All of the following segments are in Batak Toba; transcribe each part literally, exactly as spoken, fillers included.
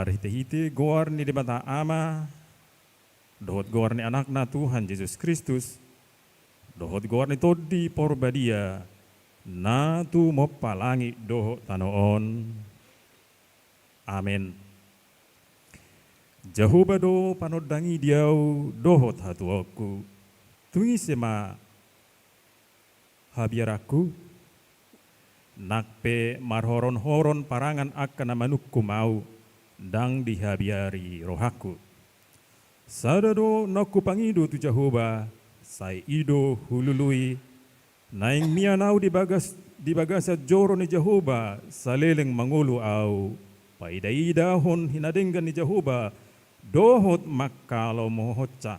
Marhite-hite goar ni Debata Ama, dohot goar ni Anakna Tuhan Jesus Kristus, dohot goar ni Tondi Porbadia, na tumompa langit dohot tano on. Amen. Jahowa do panondangki di ahu dohot hatuaonku. Tung ise ma habiaranku? Nang pe marhoron-horon parangan angka na manungkum ahu, ndang dihabiari rohangku. Sada do naung hupangido tu Jahowa, sai i do hulului. Naeng mian ahu di bagas, di bagasan joro ni Jahowa, saleleng mangolu ahu, paida-idahon hinadenggan ni Jahowa, dohot mangkalomohonsa.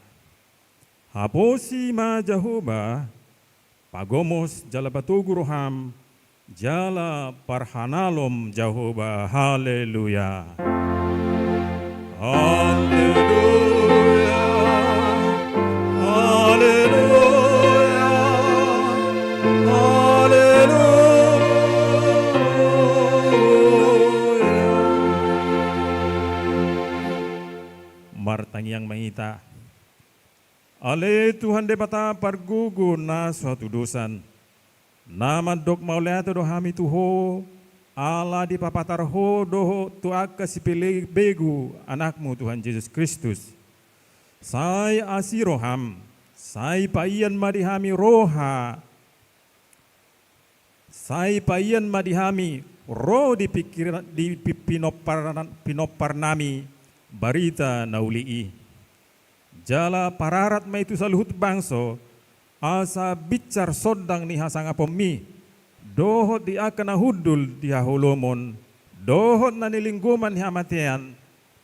Haposi ma Jahowa, pagomos jala patogu roham, jala parhanalom Jahowa. Haleluya. Haleluya. Haleluya. Haleluya. Martangiang ma hita. Ale Tuhan Debata pargogo na so hatudosan, na mandok mauliate do hami tu Ho, ala dipapatar Ho dohot tu angka sipelebegu Anakmu Tuhan Jesus Kristus. Sai asi roham, sai paian ma di hami roha, sai paian ma di hami ro di pikir, di pi-, pinompar, pinomparnami barita na uli i. Jala pararat ma i tu saluhut bangso, asa binsar sondang ni hasangaponmi, dohot di angka na hundul di haholomon, dohot na nilinggoman ni hamatean,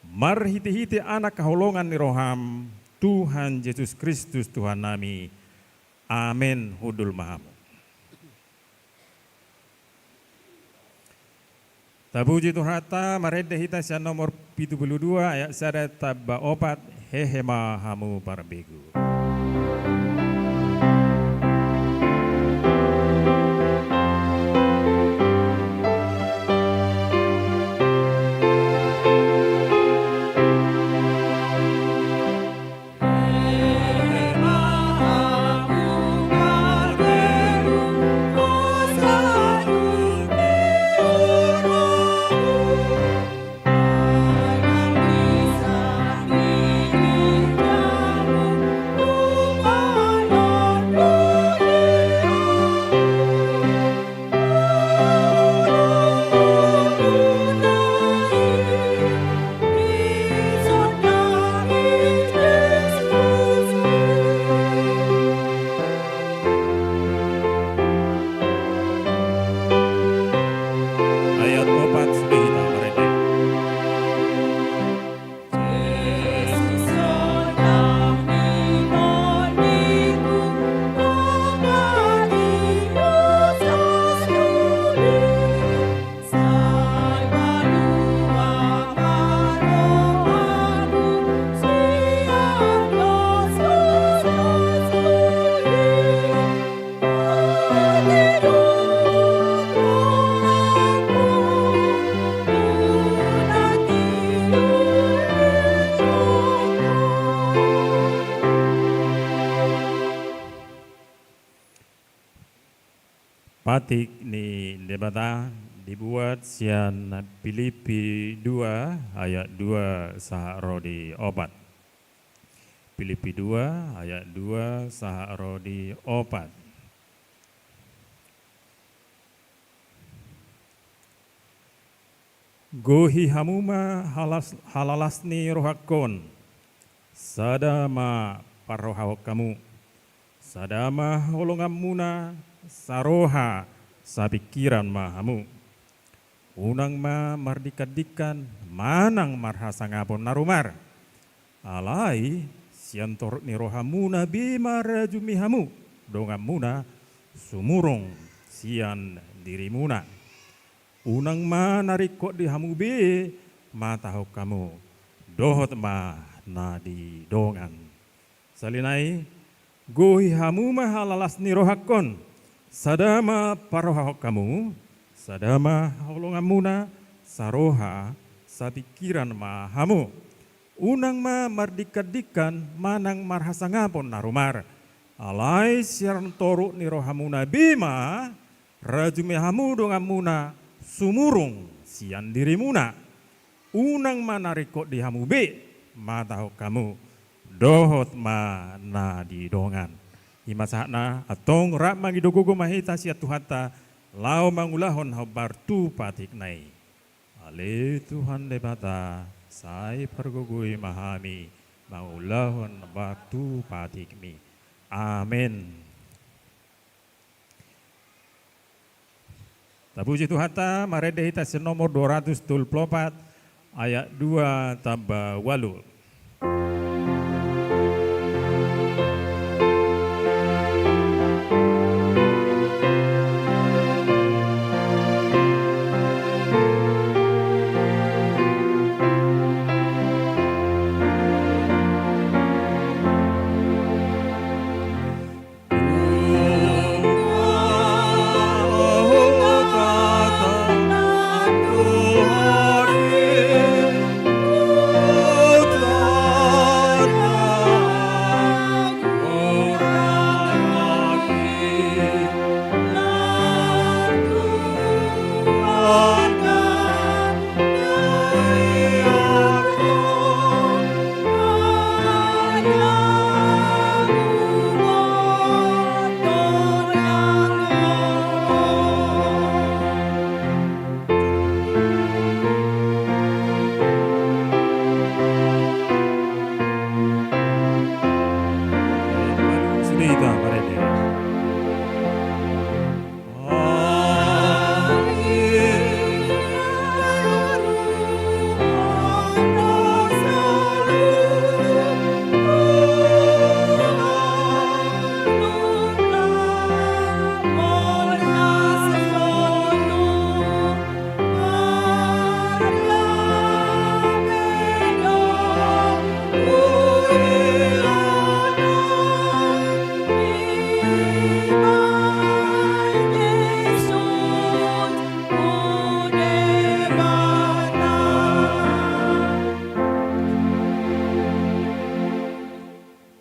marhite-hite Anak haholongan ni roham, Tuhan Jesus Kristus Tuhannami. Amen. Hundul ma hamu. Tapuji Tuhanta, marende hita sian nomor pitu pulu dua, ayat sada tamba opat, hehe ma hamu parbegu. Ayat opat sudah hita marende. Patik ni Debata dibuat sian Pilipi dua ayat dua sahat ro di opat. Pilipi dua ayat dua sahat ro di opat. Gohi hamu ma halas, halalas ni rohangkon, sada ma parrohahon hamu, sada ma holonganmuna, saroha, sapingkiran ma hamu. Unang ma mardingkan-dingkan, manang marhasangapon na rumar. Alai, sian torop ni rohamuna be marajumi hamu, donganmuna sumurung sian dirimuna. Unang ma na ringkot di hamu be matahon hamu, dohot ma na di dongan. Sahali nai, gohi hamu ma halalas ni rohangkon, sada ma parrohahon hamu, sada ma holonganmuna, saroha, sapingkiran ma hamu. Unang ma mardingkandingkan manang marhasangapon na rumar. Alai sian toruk ni rohamuna be ma, rajumi hamu donganmuna sumurung sian dirimuna. Unang ma na ringkot di hamu be matahon hamu, dohot ma na di dongan. I ma sahatna, antong rap mangido gogo ma hita sian Tuhanta, laho mangulahon hombar tu patikna i. Ale Tuhan Debata, sai pargogoi ma hami mangulahon hombar tu patikmi. Amen. Tapuji Tuhanta, marende hita sian nomor dua ratus tolu pulu opat, ayat dua tamba ualu.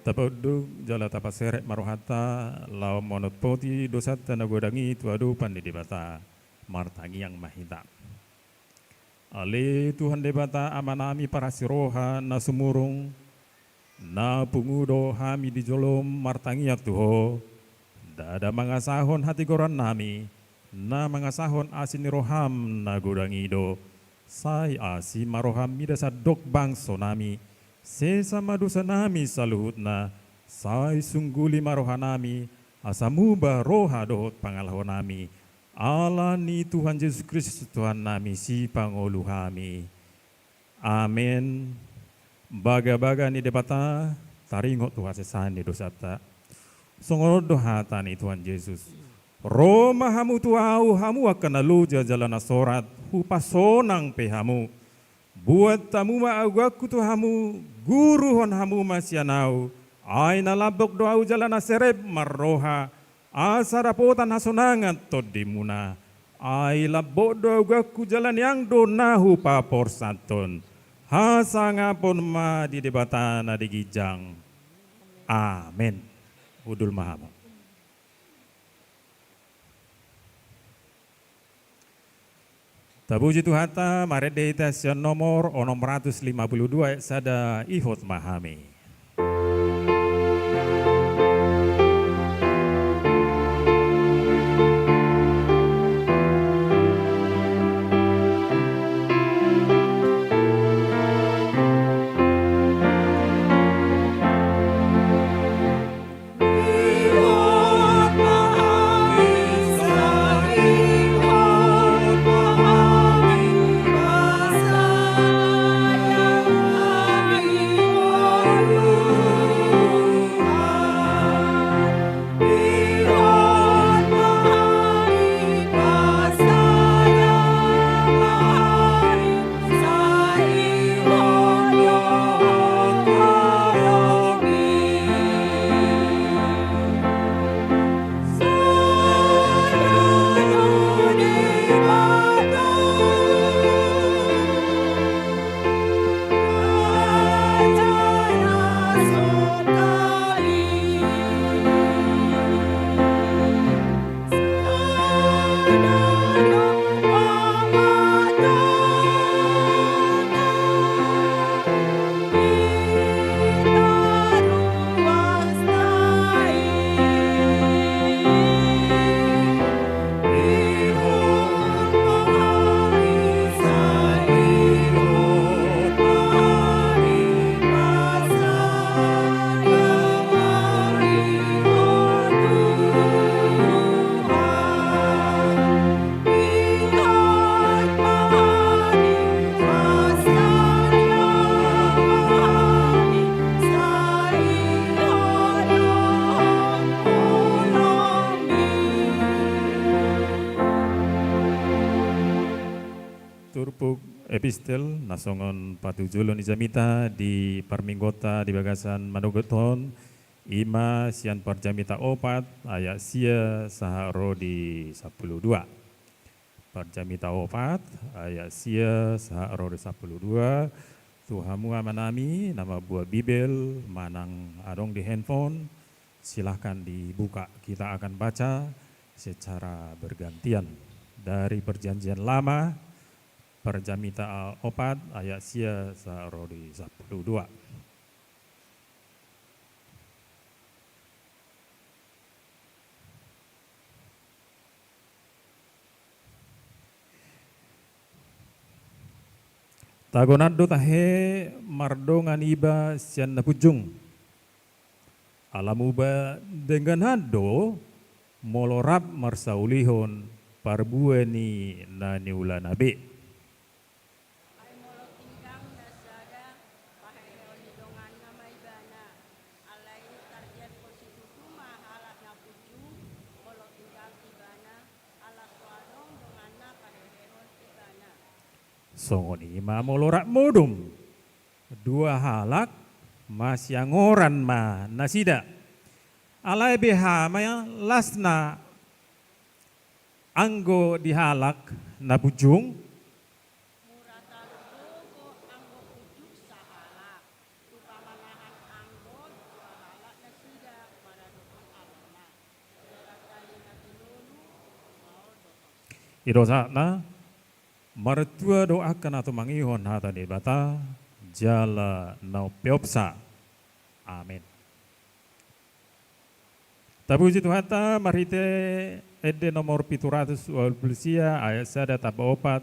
Tapaunduk jala tapaserep ma rohanta laho manotpoti dosanta na godang i tu adopan ni Debata. Martangiang ma hita. Ale Tuhan Debata Amanami parasi roha na sumurung, na pungu do hami di jolom martangiang tu Ho, ndada mangasahon hatigorannami, na mangasahon asi ni roham na godang i do, sai asi ma roham mida sandok bangsonami, sesa ma dosanami saluhutna, sai sungguli ma rohanami, asa muba roha dohot pangalahonami, ala ni Tuhan Jesus Kristus Tuhannami sipangolu hami. Amen. Bagabaga ni Debata, taringot tu hasesaan ni dosanta. Songon on do hata ni Tuhan Jesus. Ro ma hamu tu Ahu, hamu angka na loja jala na sorat, hupasonang pe hamu. Buat hamu ma agoanku tu hamu, guruhon hamu ma sian Ahu, ai na lambok do Ahu jala na serep marroha, asa dapotan hasonangan tondimuna. Ai lambok do agoanku jala niang do na hupaporsanton. Hasangapon ma di Debata na di ginjang. Amen. Hundul ma hamu. Tapuji Tuhanta, marende hita sian nomor onom ratus lima puluh dua ayat sada, ihot ma hami. Turpuk epistel na songon patujolo ni jamita di parmingguonta di bagasan manogot on, i ma sian Parjamita opat ayat sia sahat ro di sampulu dua. Parjamita opat ayat sia sahat ro di sampulu dua. Tu hamu amanami na mambuat Bibel manang adong di handphone, silahkan dibuka. Kita akan baca secara bergantian dari Perjanjian Lama, Parjamita opat ayat sia sahat ro di sampulu dua. Tagonan do tahe mardongan iba sian na punjung. Ala muba dengganan do molo rap marsaulihon parbue ni na niulana be. Ai molo tinggang na sada, paheheon ni donganna ma ibana. Alai tarjangkon situtu ma halak na punjung, molo tinggang ibana, ala so adong donganna pahehehon ibana. Songon i ma molo rap modom, dua halak masiangoran ma nasida. Alai beha ma lasna anggo di halak na punjung? Mura talu do anggo punjung sahalak, tu pamangahan anggo dua halak nasida maradophon alona. Barangkali na tinolu, maol do. I do sahatna. Martua do angka na tumangihon hata ni Debata jala na umpeopsa. Amen. Tapuji Tuhanta marhite ende nomor pitu ratus ualu pulu sia ayat sada tamba opat.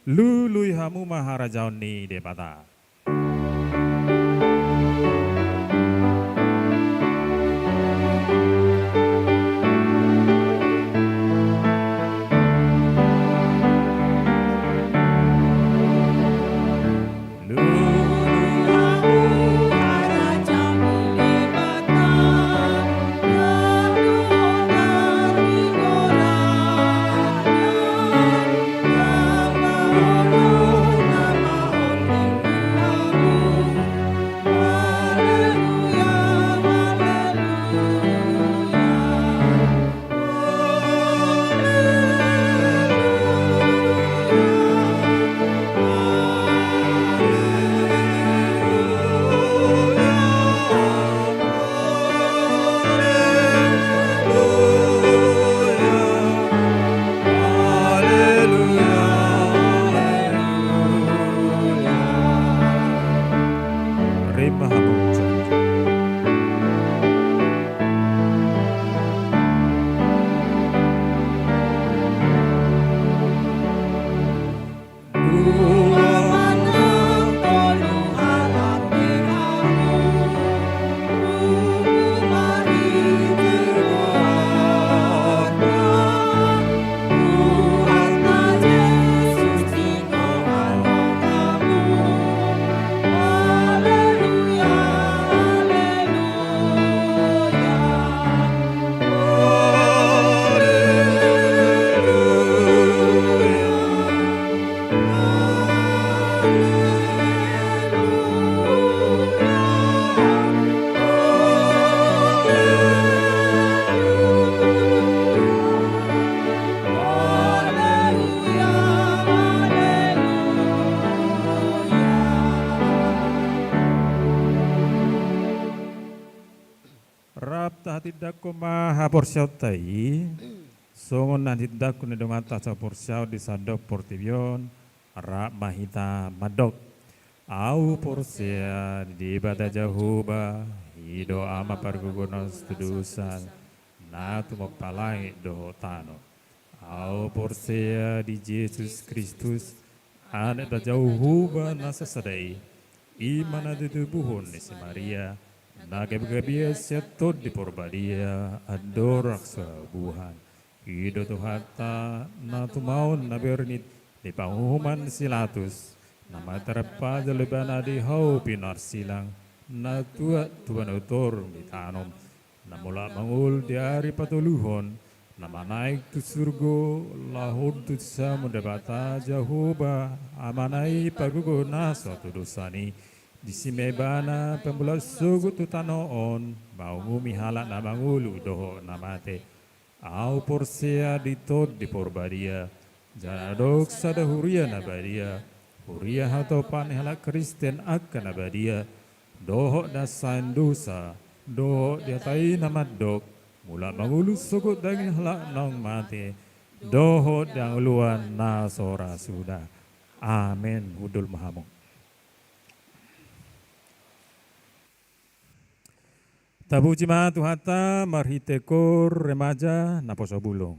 Lului hamu ma harajaon ni Debata. Rap tahatindangkon ma haporseaonta i, songon na hatindangkon ni donganta sahaporseaon di sandok portibi on. Rap ma hita mandok. Ahu porsea di Debata Jahowa, i do Ama pargogo na so dosa, na tumompa langit dohot tano. Ahu porsea di Jesus Kristus, Anak ni Jahowa na sasada i, i ma na titubuhon ni si Maria, na gabe gabean sian Tondi Porbadia, andorang so buhan. I do Tuhanta, na tumaon na bernit di panguhuman si Latus, na martarpajal do ibana di hau pinarsilang, na tuat tu banua toru mitanom, na mulak mangolu di ari patoluhon, na manaek tu surgo, laho tu siamun Debata Jahowa, Amana i, pargogo na so tudosan i. Disi ma ibana pambulat sogot tu tano on, mangumumi halak na mangolu dohot na mate. Ahu porsea di Tondi Porbadia, jala adong sada huria na badia, huria hatopan ni halak Kristen angka na badia, dohot na saindosa, dohot di hata i na mandok, molo mangolu sogot daging halak naung mate, dohot di hangoluan na so ra suda. Amen. Hundul ma hamu. Tapuji ma Tuhanta marhite koor remaja naposo bulung.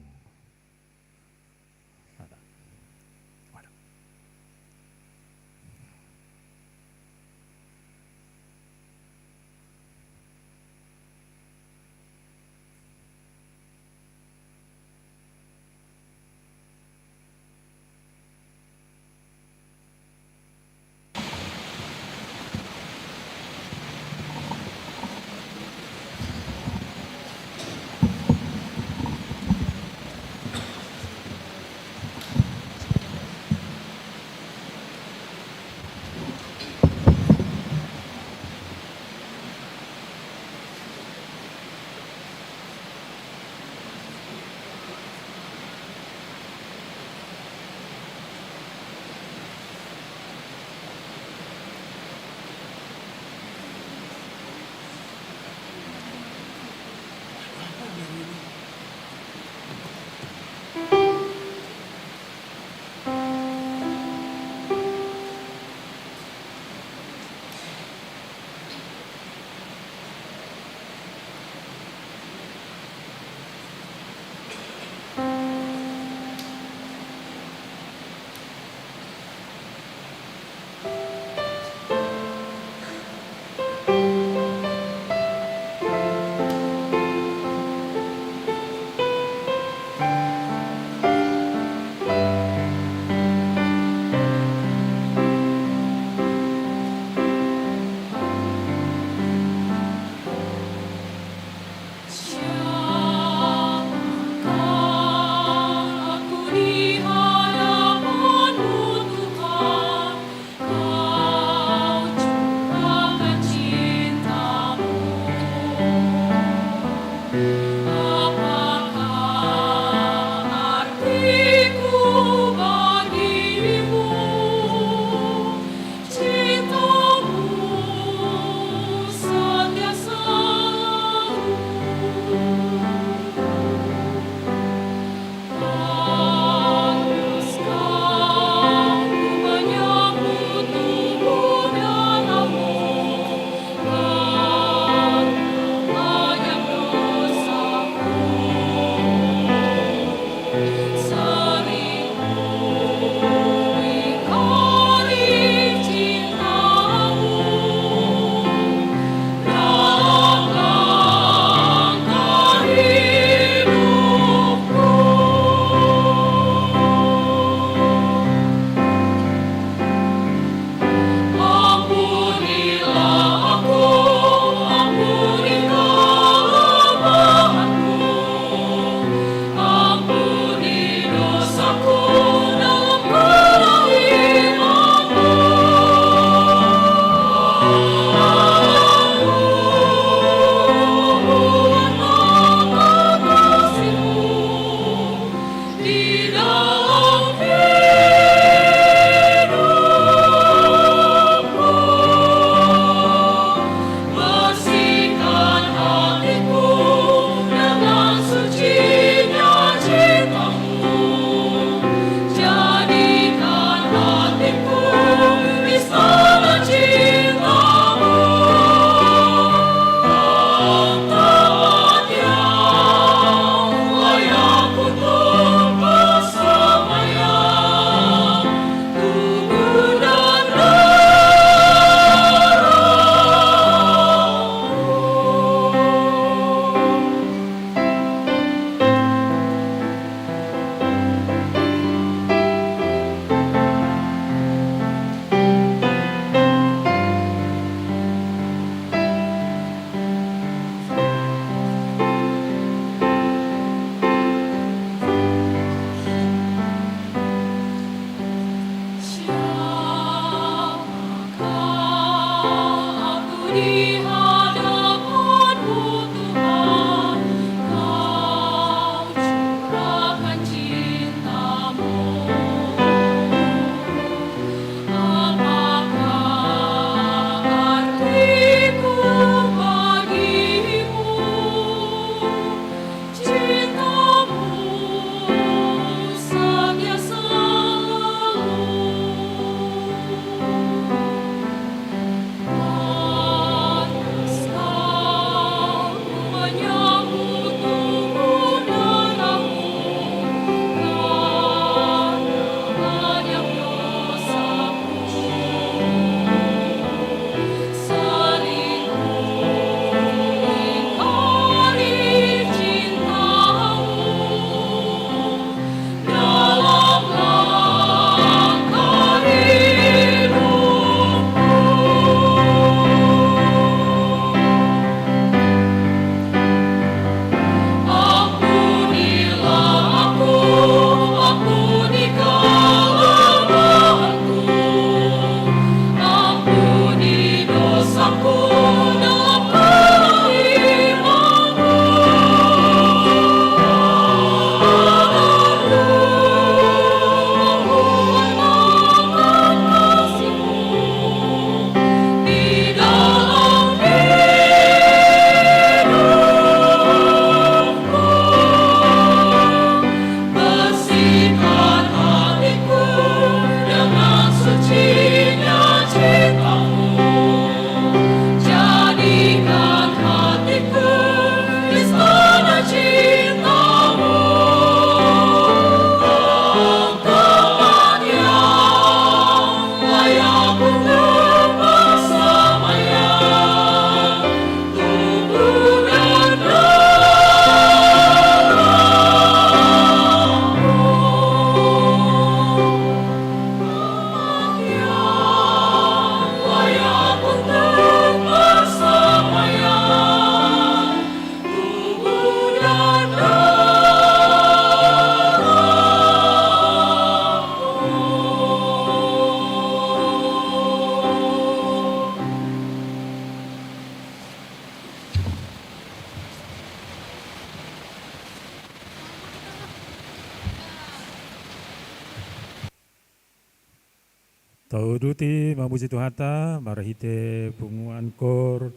Tauduti mamuji Tuhanta marhite punguan kor,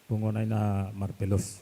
punguan nai na marpelos.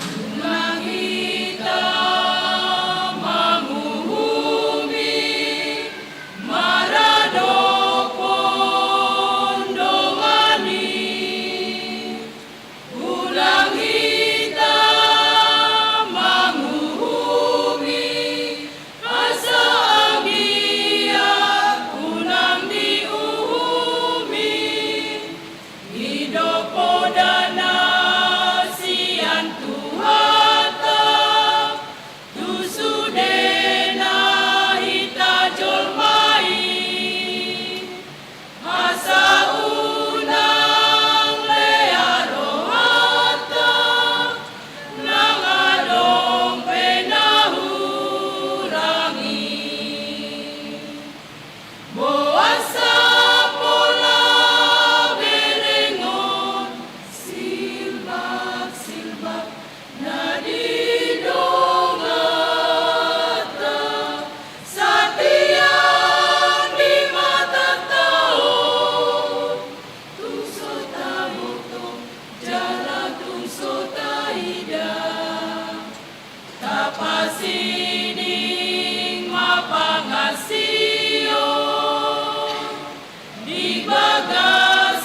Unang hita manguhumi maradophon dongan i. Unang hita manguhumi asa anggiat unang diuhumi. I do poda na sian Tuhanta tu sudena hita jolma i. Asa unang lea rohanta nang adong pe na hurang i. Boasa pola berengon silbak-silbak na di donganta, satiap di matanta on tung so taboto jala tung so taida. Tapasiding ma pangansion di bagasan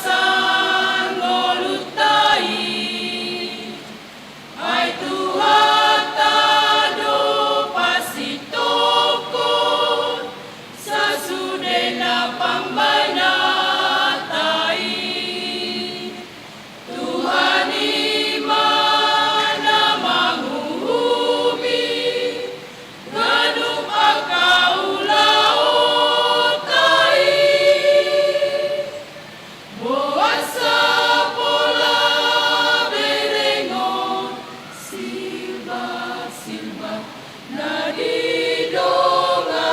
ngolunta i. Ai Tuhanta do pasitophon sasudena pambahenanta i. Tuhan i ma na manguhumi ganup angka ulaonta i. Boasa pola berengon silbak-silbak na di donganta,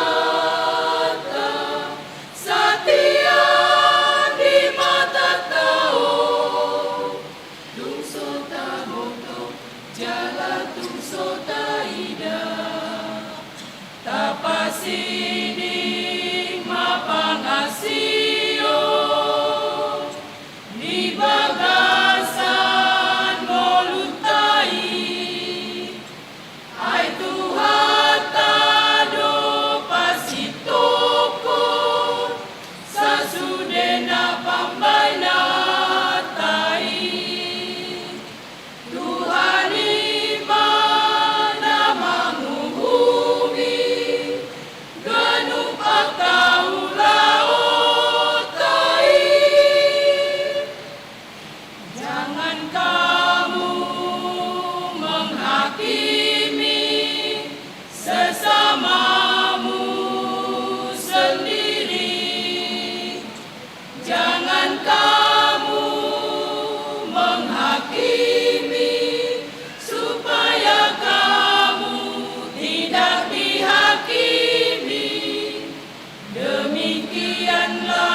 satiap di matanta on tung so taboto jala tung so taida. Tapasiding ma pangansion di bagasan ngolunta i. Ai Tuhanta do pasitophon sasudena pambahenanta i. Tuhan i ma na manguhumi ganup angka ulaonta i. Jangan kamu menghakimi sesamamu sendiri. Jangan kamu menghakimi, supaya kamu tidak dihakimi. Demikianlah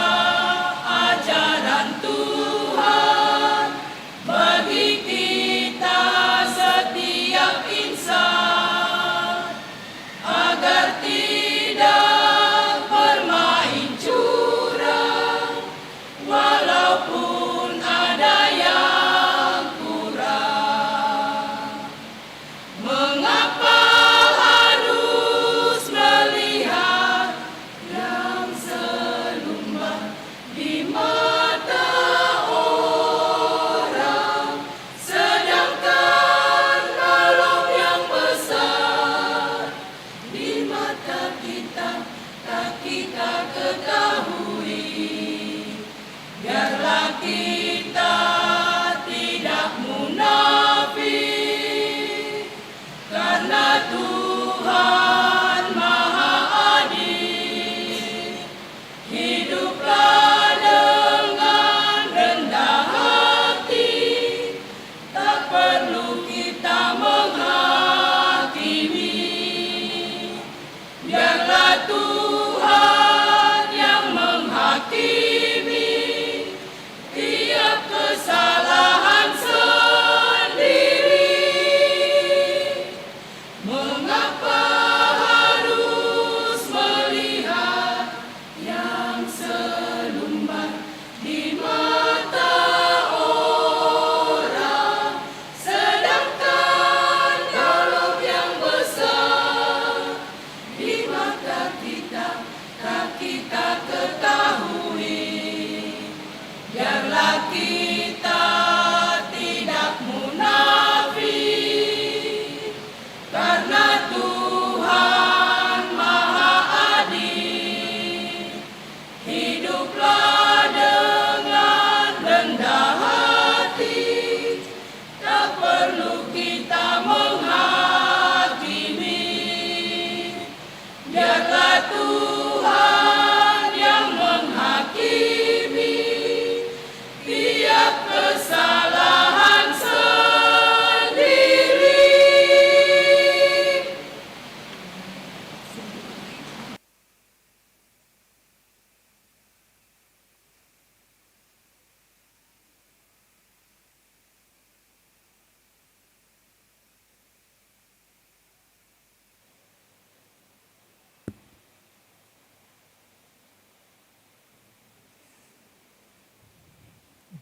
ajaran Tuhan bagi kita setiap insan.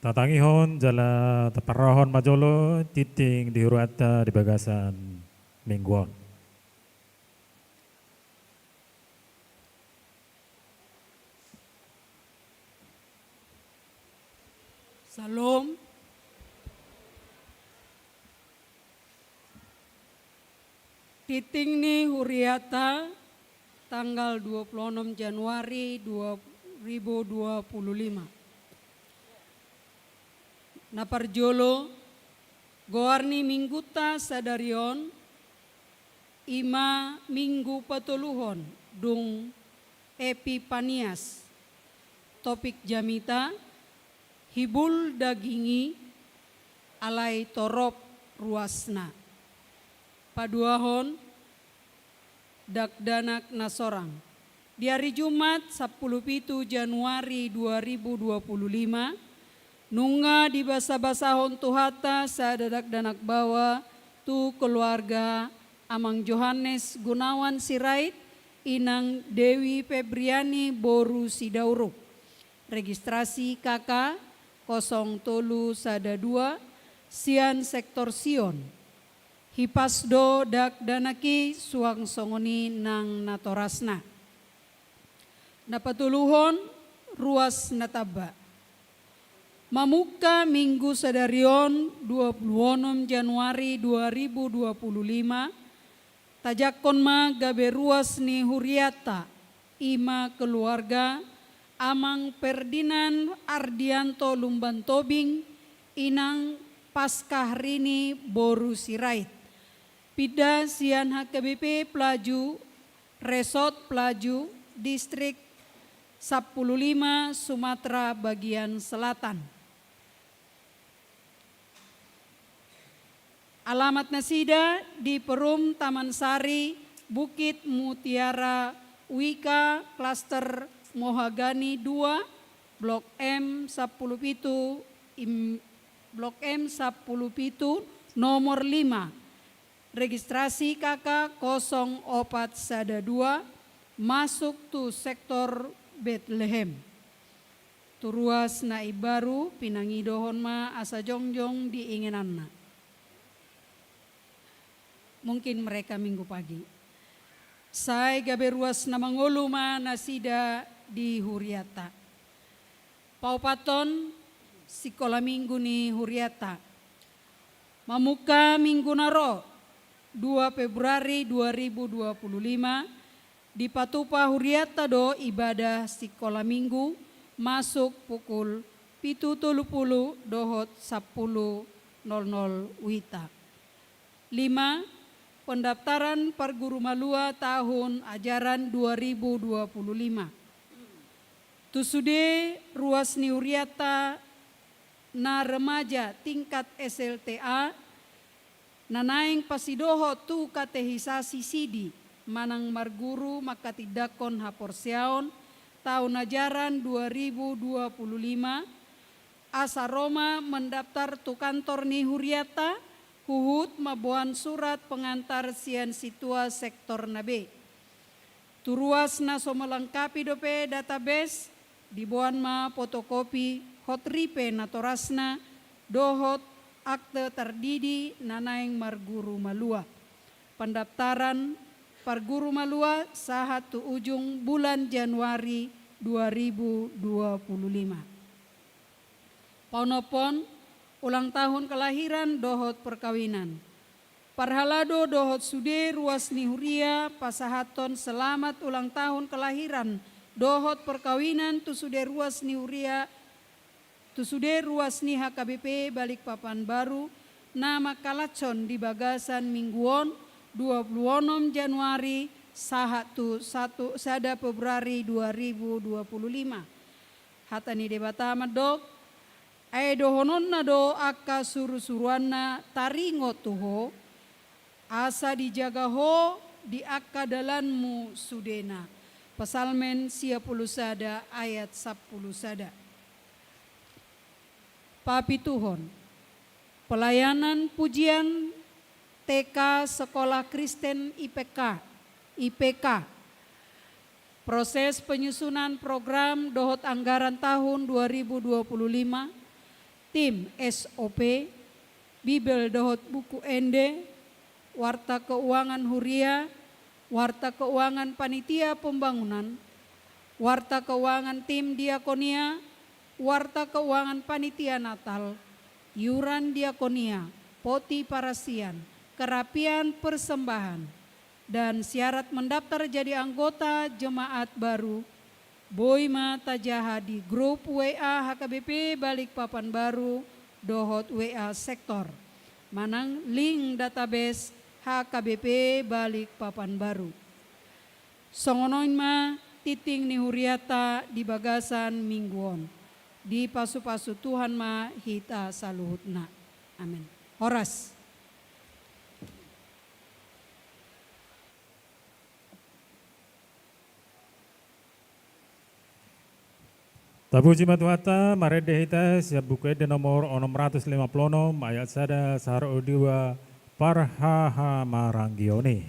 Tatangihon jala taparrohahon ma jolo tingting di hurianta di bagasan minggu on. Syalom. Tingting ni hurianta tanggal dua puluh enam Januari dua ribu dua puluh lima. Na parjolo, goar ni minggunta sadari on, i ma minggu patoluhon, dung Epipanias. Topik jamita, hibul daging i, alai torop ruasna. Paduahon, dakdanak na sorang. Di ari Jumat, sampulu pitu Januari dua ribu dua puluh lima, nunga dibasabasahon Tuhanta sada dakdanak baoa tu keluarga Amang Johannes Gunawan Sirait, Inang Dewi Febriani boru Sidauruk. Registrasi K K kosong tolu sada dua, sian sektor Sion. Hipas do dakdanak i suang songon i nang natorasna. Na patoluhon, ruas na tamba. Mamungka minggu sadari on, dua puluh enam Januari dua ribu dua puluh lima, tajangkon ma gabe ruas ni hurianta, i ma keluarga Amang Ferdinand Ardianto Lumban Tobing, Inang Paskah Rini boru Sirait. Pinda sian H K B P Pelaju, Resort Pelaju, Distrik sampulu lima, Sumatera bagian selatan. Alamat nasida di Perum Taman Sari, Bukit Mutiara Wika, klaster Mohagani dua, Blok M sampulu pitu, im-, Blok M sampulu pitu, nomor lima. Registrasi K K kosong opat sada dua, masuk tu sektor Betlehem. Tu ruas na imbaru, pinangidohon ma asa jongjong di ingananna. Mungkin mereka minggu pagi. Sai gabe ruas na mangolu ma nasida di hurianta. Paopathon, sikola minggu ni hurianta. Mamungka minggu na ro, dua Februari dua ribu dua puluh lima, dipatupa hurianta do ibadah sikola minggu masuk pukul pitu tolu pulu dohot sampulu nol nol wita. Lima, pendaftaran parguru malua tahun ajaran dua ribu dua puluh lima. Tu sude ruas ni hurianta na remaja tingkat S L T A, na naeng pasidohot tu katehisasi sidi, manang marguru manghatindanghon haporseaon, tahun ajaran dua ribu dua puluh lima, asa ro ma mendaftar tu kantor ni hurianta, huhut mamboan surat pengantar sian sintua sektor na be. Tu ruas na so melengkapi dope database, diboan ma fotokopi hot ripe natorasna, dohot akte tardidi na naeng marguru malua. Pendaftaran parguru malua sahat tu ujung bulan Januari dua ribu dua puluh lima. Paonomhon, ulang tahun kelahiran dohot perkawinan. Parhalado dohot sude ruas ni huria pasahathon selamat ulang tahun kelahiran dohot perkawinan tu sude ruas ni huria, tu sude ruas ni H K B P Balikpapan Baru, na mangkalashon di bagasan minggu on, dua puluh onom Januari, sahat tu satu, sada Februari dua ribu dua puluh lima. Hata ni Debata mandok, ai dohononna do angka surusuruanna taringot tu ho, asa dijaga ho di angka dalanmu sudena. Psalmen sia pulu sada ayat sampulu sada. Papituhon. Pelayanan pujian T K Sekolah Kristen I P K, I P K. Proses penyusunan program dohot anggaran tahun dua ribu dua puluh lima, Tim S O P, Bibel dohot Buku Ende, Warta Keuangan Huria, Warta Keuangan Panitia Pembangunan, Warta Keuangan Tim Diakonia, Warta Keuangan Panitia Natal, Iuran Diakonia, Poti Parasian, Kerapian Persembahan, dan syarat mendaftar jadi anggota jemaat baru, boi ma tajaha di grup W A H K B P Balikpapan Baru dohot W A sektor, manang link database H K B P Balikpapan Baru. Songon on ma tingting ni huriata di bagasan minggu on. Dipasupasu Tuhan ma hita saluhutna. Amen. Horas. Tapuji ma Tuhanta, marende hita sian Buku Ende nomor onom ratus lima pulu onom, ayat sada sahat dua, parhahamaranggion i.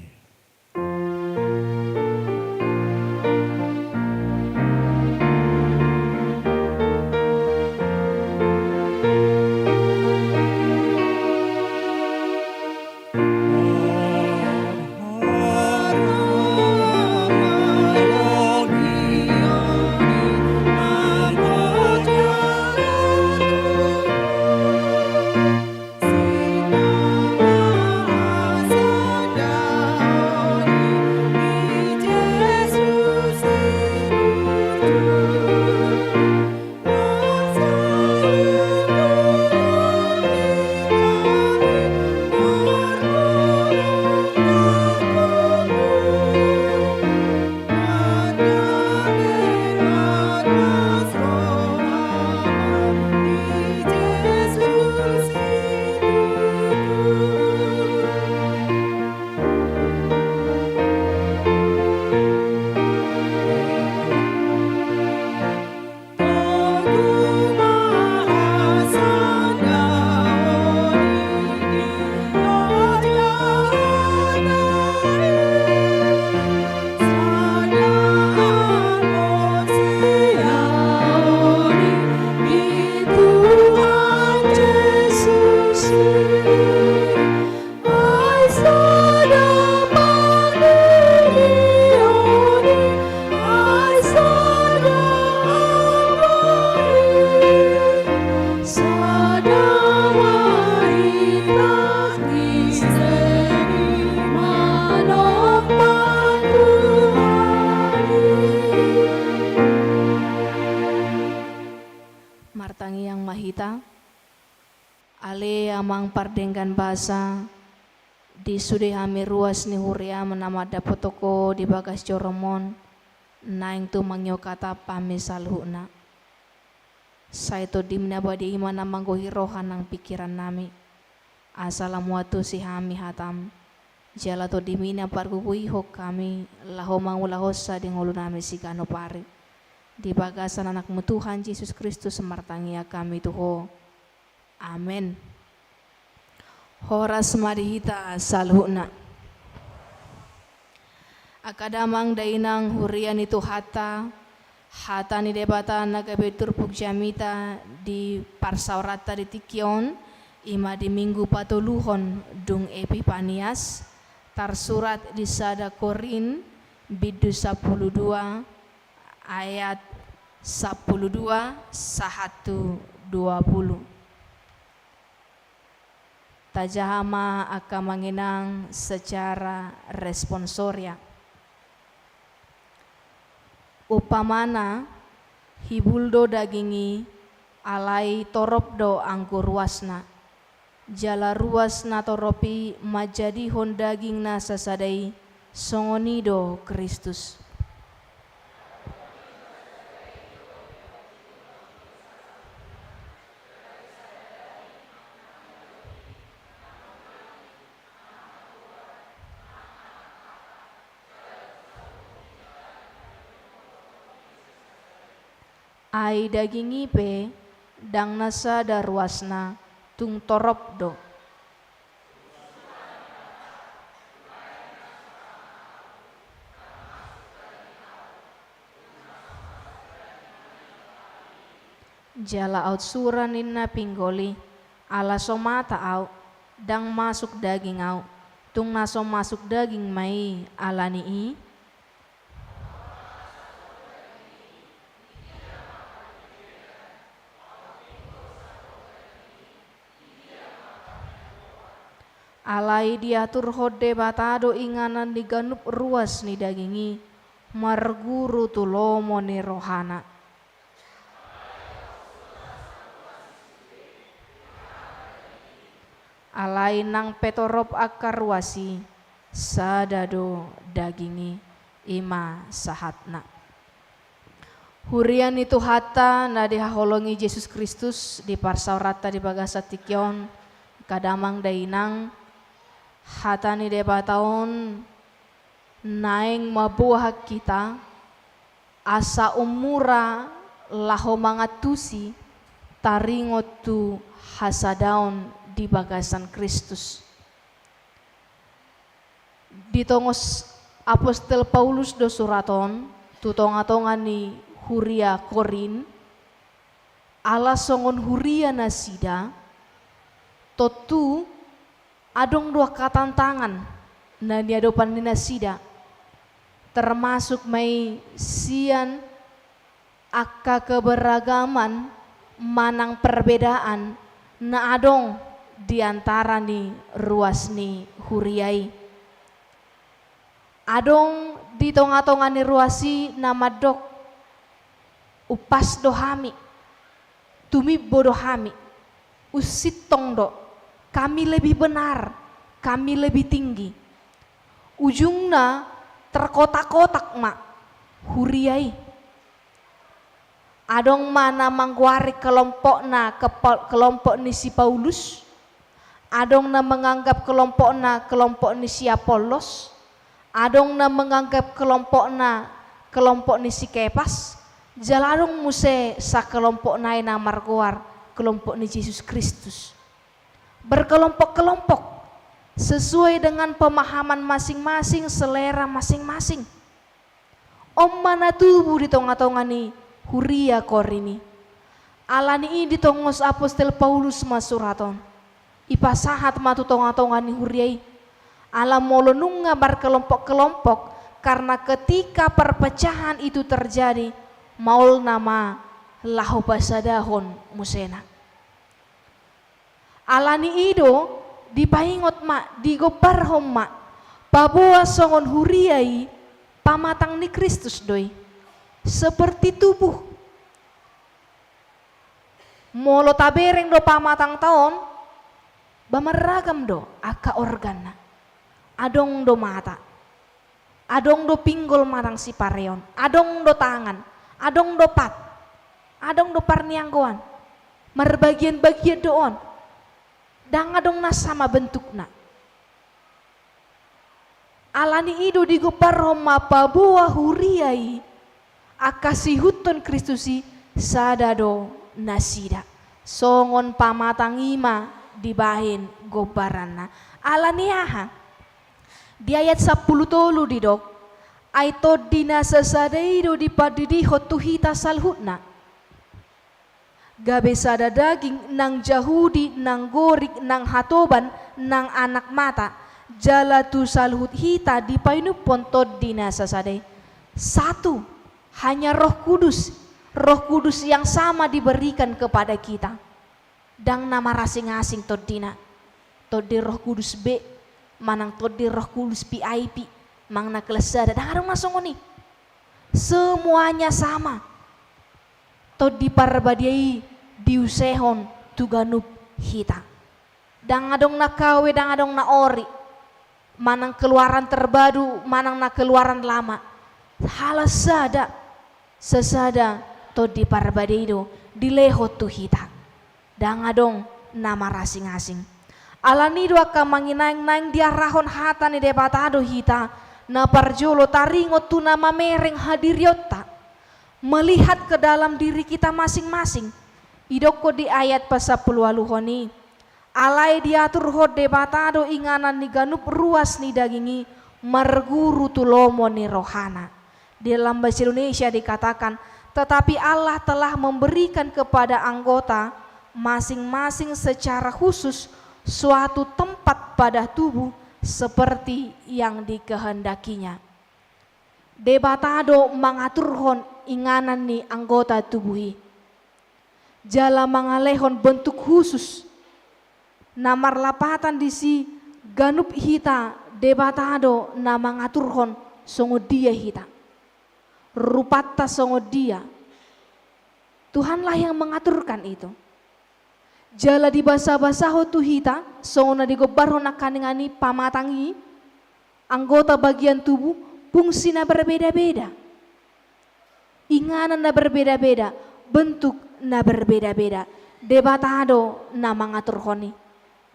Martangiang ma hita. Ale Amang pardenggan basa, di sude hami ruas ni huriaM na mandapothon Ho di bagas joroM on, naeng tung mangihut hata hami saluhutna. Sai TondiM na badia i ma na manggohi roha nang pingkirannami, asa lam huantusi hami hataM, jala TondiM i na parguguihon hami laho mangulahonsa di ngolunami siganup ari. Di bagasan AnakMu Tuhan Jesus Kristus martangiang hami tu Ho. Amen. Horas ma di hita saluhutna. Angka damang dainang huria ni Tuhanta, hata ni Debata na gabe turpuk jamita di parsaoranta di tingki on, i ma di Minggu patoluhon dung Epipanias, tarsurat di sada Korint, bindu sampulu dua, ayat sampulu dua sahat tu dua pulu. Tajaha ma angka amang inang secara responsoria. Umpamana, hibul do daging i, alai torop do anggo ruasna. Jala ruas na torop i manjadihon daging na sasada i, songon i do Kristus. Ai daging i pe ndang na sada ruasna, tung torop do. Jala aut sura ninna pinggol i, ala so mata ahu, ndang masuk daging ahu, tung na so masuk daging ma i ala ni i. Alai diaturhon Debata do inganan ni ganup ruas ni daging i, marguru tu lomo ni rohana. Alai nang pe torop angka ruas i, sada do daging i, i ma sahatna. Huria ni Tuhanta na dihaholongi Jesus Kristus, di parsaoranta di bagasan tingki on, angka damang dainang, hata ni Debata on naeng mamboan hita, asa ummura laho mangantusi taringot tu hasadaon di bagasan Kristus. Ditongos apostel Paulus do surat on tu tonga-tonga ni huria Korint, ala songon huria nasida, tontu adong do angka tantangan na niadopan ni nasida, termasuk ma i sian angka keberagaman manang perbedaan na adong di antara ni ruas ni huria i. Adong di tonga-tonga ni ruas i na mandok, umpas do hami, tumimbo do hami, unsintong do, kami lebih benar, kami lebih tinggi. Ujungna terkotak-kotak ma huria i. Adong ma na manggoari kelompokna kepo-, kelompok ni si Paulus, adong na menganggap kelompokna kelompok ni si Apollos, adong na menganggap kelompokna kelompok ni si Kepas, jala adong muse sakelompok nai na margoar kelompok ni Jesus Kristus. Berkelompok-kelompok sesuai dengan pemahaman masing-masing, selera masing-masing. On ma na tubu di tonga-tonga ni huria Korint i. Ala ni i ditongos apostel Paulus ma surat on, ipasahat ma tu tonga-tonga ni huria i. Ala molo nunga markelompok-kelompok, karena ketika perpecahan itu terjadi, maol nama laho pasadahon musena. Ala ni i do dipaingot ma, digombarhon ma, paboa songon huria i pamatang ni Kristus do i. Seperti tubuh. Molo tabereng do pamatangta on, ba marragam do angka organna. Adong do mata. Adong do pinggol manang sipareon, adong do tangan, adong do pat, adong do parnianggoan, marbagian-bagian do on, ndang adong na sama bentukna. Ala ni i do digombarhon ma paboa huria i, angka siihuthon Kristus i sada do nasida. Songon pamatang i ma dibahen gombaranna. Ala ni aha? Di ayat sampulu tolu didok, ai Tondi na sasada i do dipandidihon tu hita saluhutna. Gabe sada daging nang Jahudi, nang Gorik, nang hatoban, nang anak mata, jala tu saluhut hita dipainumhon Tondi na sasada i. Satu, hanya Roh Kudus, Roh Kudus yang sama diberikan kepada kita. Ndang na marasing-asing tondina. Tondi Roh Kudus B, manang Tondi Roh Kudus V I P, manang na kelas sada, ndang adong na songon i. Semuanya sama. Tondi Parbadia i diusehon tu ganup hita. Ndang adong na K W, ndang adong na ori. Manang Keluaran Terbaru, manang na Keluaran Lama. Halak sada, sasada Tondi Parbadia i do dilehon tu hita. Ndang adong na marasing-asing. Ala ni do angka amang inang, naeng diarahon hata ni Debata do hita, na parjolo taringot tu na mamereng hadirionta. Melihat ke dalam diri kita masing-masing. Didokkon di ayat pasampuluualuhon i. Alai diaturhon Debata do inganan ni ganup ruas ni daging i, marguru tu lomo ni rohana. Di dalam bahasa Indonesia dikatakan, Tetapi Allah telah memberikan kepada anggota masing-masing secara khusus suatu tempat pada tubuh seperti yang dikehendakinya. Debata do mangaturhon inganan ni anggota tubuh i. Jala mangalehon bentuk khusus. Na marlapatan disi ganup hita Debata do na mangaturhon songon dia hita. Rupanta songon dia. Tuhanlah yang mengaturkan itu. Jala dibasabasahon tu hita, songon na digombarhon nangkaningan i pamatang i, anggota bagian tubuh, fungsi na berbeda-beda. Inganan na berbeda-beda, bentuk na berbeda-beda. Debata do na mangaturhon i.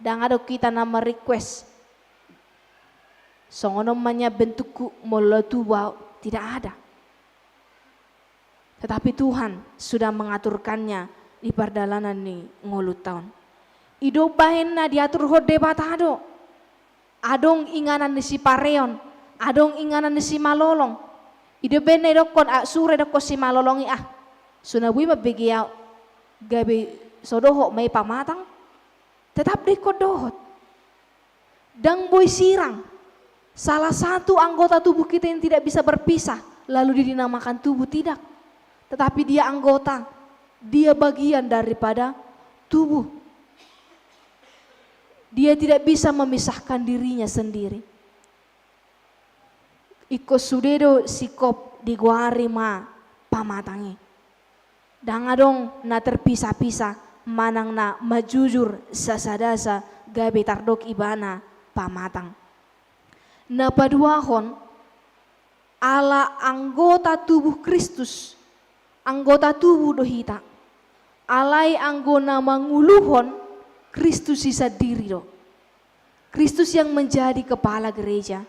Ndang adong hita na merequest. Songon on ma nian bentukku molo tubu au, tidak ada. Tetapi Tuhan sudah mengaturkannya di pardalanan ni ngolunta on. I do baen na diaturhon Debata do. Adong inganan ni sipareon, adong inganan ni simalolong. I do baen na didokkon, ah, sure dokkon simalolong i, ah, so na boi mambege au, gabe so dohot ma i pamatang. Tetap do ingkon dohot. Ndang boi sirang. Salah satu anggota tubuh kita yang tidak bisa berpisah, lalu dia dinamakan tubuh, tidak. Tetapi dia anggota, dia bagian daripada tubuh. Dia tidak bisa memisahkan dirinya sendiri. Ingkon sude do singkop digoari ma pamatang i. Ndang adong na terpisah-pisah manang na manjujur sasadasa gabe tardok ibana pamatang. Na paduahon, ala anggota tubuh Kristus, anggota tubuh do hita. Alai anggo na manguluhon Kristus i sandiri do. Kristus yang menjadi kepala gereja,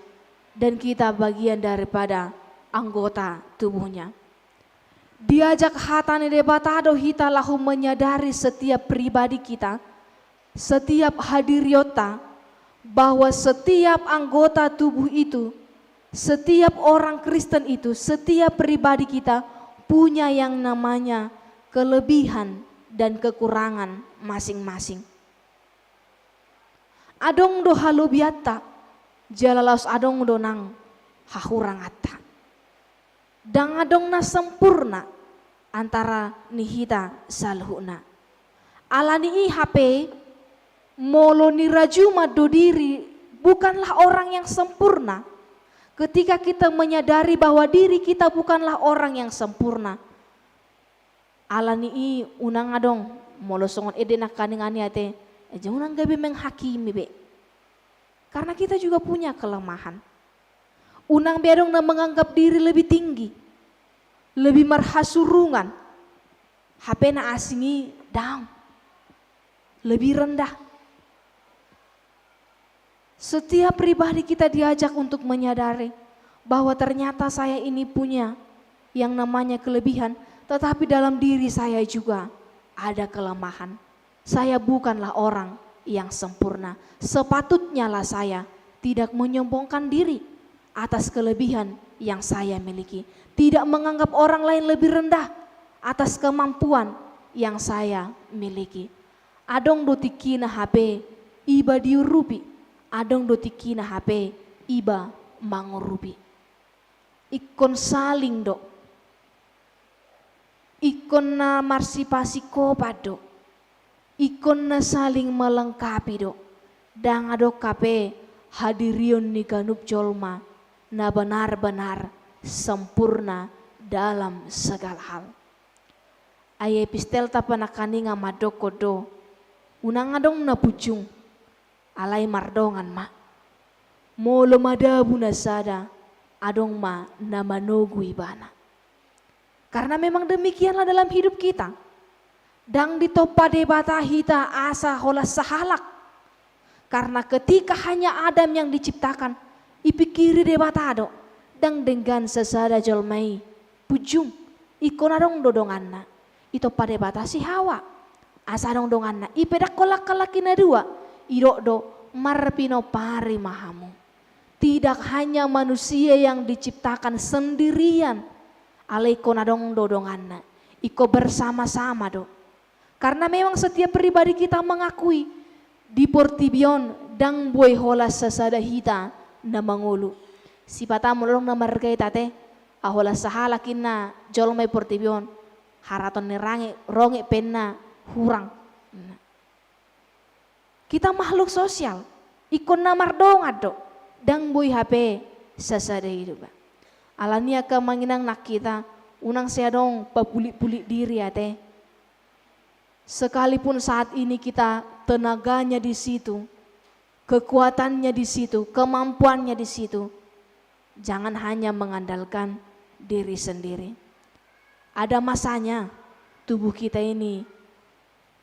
dan kita bagian daripada anggota tubuhnya. Diajak hata ni Debata do hita laho menyadari setiap pribadi kita, setiap hadirionta, bahwa setiap anggota tubuh itu, setiap orang Kristen itu, setiap pribadi kita punya yang namanya kelebihan dan kekurangan masing-masing. Adong do halobianta, jala laos adong do nang hahuranganta. Ndang adong na sempurna antara ni hita saluhutna. Ala ni i hape, molo nirajuma do diri bukanlah orang yang sempurna. Ketika kita menyadari bahwa diri kita bukanlah orang yang sempurna, ala ni i unang adong, molo songon ende nangkaningan i ate, eh, unang gabe menghakimi be. Karena kita juga punya kelemahan. Unang be adong na menganggap diri lebih tinggi, lebih marhasurungan. Hape na asing i down, lebih rendah. Setiap pribadi kita diajak untuk menyadari bahwa ternyata saya ini punya yang namanya kelebihan, tetapi dalam diri saya juga ada kelemahan. Saya bukanlah orang yang sempurna. Sepatutnyalah saya tidak menyombongkan diri atas kelebihan yang saya miliki, tidak menganggap orang lain lebih rendah atas kemampuan yang saya miliki. Adong do tingkina hape iba diurupi, adong do tingkina hape iba mangurupi. Ingkon saling do. Ingkon na marsipasingkopan do. Ingkon na saling melengkapi do. Ndang adong hape hadirion ni ganup jolma na benar-benar sempurna dalam segala hal. Ai epistelta pe nangkaningan mandokkon do, unang adong na punjung, alai mardongan ma. Molo madabu na sada, adong ma na manogu ibana. Karena memang demikianlah dalam hidup kita. Ndang ditompa Debata hita asa holan sahalak. Karena ketika hanya Adam yang diciptakan, ipikiri Debata do, ndang denggan sasada jolma i punjung, ingkon adong do donganna. Itompa Debata si Hawa asa adong donganna. Ipe ndang holan halak i na dua, idok do, marpinompari ma hamu. Tidak hanya manusia yang diciptakan sendirian, Alai ingkon adong do donganna, ingkon bersama-sama do. Karena memang setiap pribadi kita mengakui di portibi on ndang boi holan sasada hita na mangolu. Sipata molo adong na margait ate, a holan sahalak inna jolma i portibi on, haraton ni range-, ronge pe inna hurang. Kita makhluk sosial, ingkon na mardongan do, ndang boi hape sasada hidup. Alani i angka amang inang nang hita, unang sai adong papulik-pulik diri ate. Sekalipun saat ini kita tenaganya di situ, kekuatannya di situ, kemampuannya di situ, jangan hanya mengandalkan diri sendiri. Ada masanya tubuh kita ini,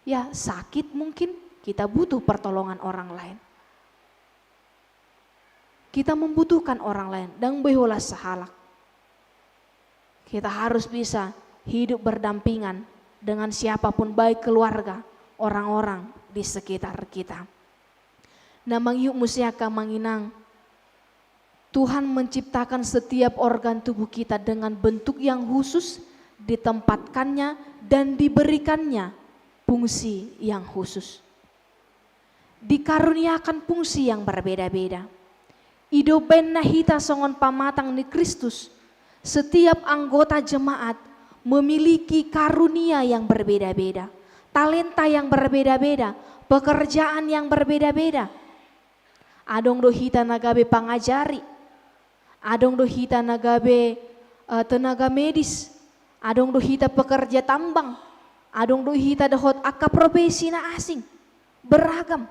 ya, sakit mungkin, kita butuh pertolongan orang lain. Kita membutuhkan orang lain, ndang boi holan sahalak. Kita harus bisa hidup berdampingan dengan siapapun, baik keluarga, orang-orang di sekitar kita. Na mangihut muse angka amang inang, Tuhan menciptakan setiap organ tubuh kita dengan bentuk yang khusus, ditempatkannya dan diberikannya fungsi yang khusus. Dikaruniakan fungsi yang berbeda-beda. I do umbahen na hita songon pamatang ni Kristus, setiap anggota jemaat memiliki karunia yang berbeda-beda, talenta yang berbeda-beda, pekerjaan yang berbeda-beda. Adong do hita na gabe pangajari, adong do hita na gabe, eh, tenaga medis, adong do hita pekerja tambang, adong do hita dohot angka profesi na asing, beragam.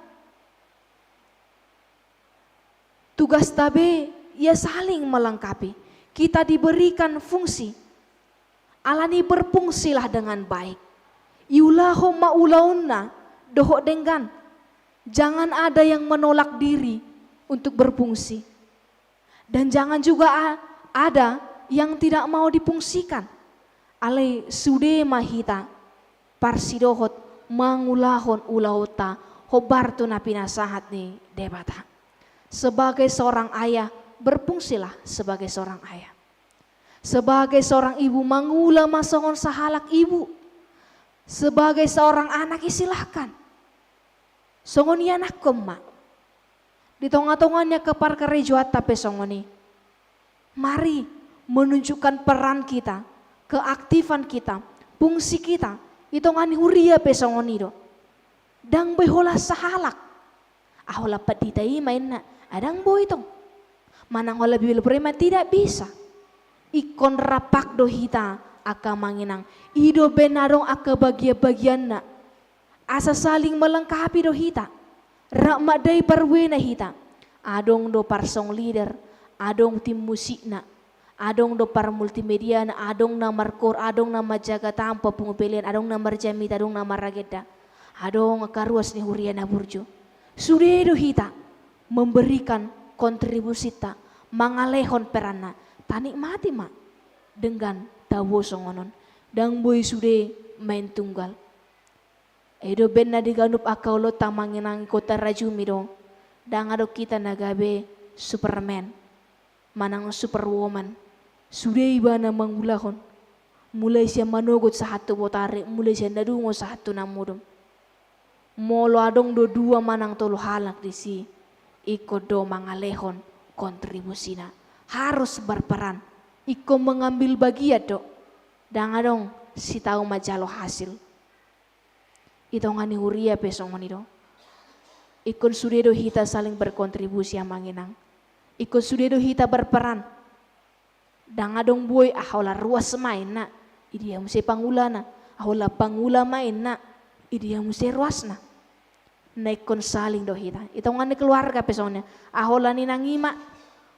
Tugasta be ia saling melengkapi. Kita diberikan fungsi. Alani i berfungsilah dengan baik. Iulahon ma ulaonna dohot denggan. Jangan ada yang menolak diri untuk berfungsi. Dan jangan juga a-, ada yang tidak mau difungsikan. Alai sude ma hita parsidohot mangulahon ulaonta hombar tu na pinasahat ni Debata. Sebagai seorang ayah, berfungsilah sebagai seorang ayah. Sebagai seorang ibu, mangula ma songon sahalak ibu. Sebagai seorang anak, ya silahkan. Songon i anakkon ma. Di tonga-tonga ni angka parkarejoanta pe songon i. Mari menunjukkan peran kita, keaktifan kita, fungsi kita. Di tonga ni huria pe songon i do. Ndang boi holan sahalak. Ah, holan pandita i ma inna. Ah, ndang boi tong. Manang holan bibelvrouw i ma, tidak bisa. Ingkon rap do hita angka amang inang. I do umbahen adong angka bagian-bagianna. Asa saling melengkapi do hita. Rap mandai parbuena hita. Adong do parsong leader, adong tim musikna, adong do parmultimediana, adong na markoor, adong na manjaga tamu, pungu pelean, adong na marjamita, adong na maragenda, adong angka ruas ni huria na burju. Sude do hita memberikan kontribusinta, mangalehon peranna, tanikmati ma denggan tabo songon on. Ndang boi sude main tunggal. I do umbahen na di ganup angka ulaonta amang inang, ingkon tarajumi do. Ndang adong hita na gabe Superman manang Superwoman. Sude ibana mangulahon. Mulai sian manogot sahat tu botari, mulai sian na dungo sahat tu na modom. Molo adong do dua manang tolu halak disi, ingkon do mangalehon kontribusina. Harus berperan. Ingkon mengambil bagian do. Ndang adong sitau manjalo hasil. I tonga ni huria pe songon i do. Ingkon sude do hita saling berkontribusi amang inang. Ingkon sude do hita berperan. Ndang adong boi, ah, holan ruas ma inna, i dia muse pangulana. Ah, holan pangula ma inna, i dia muse ruasna. Na ingkon saling do hita. I tonga ni keluarga pe songon i. Ah, holan inang i ma,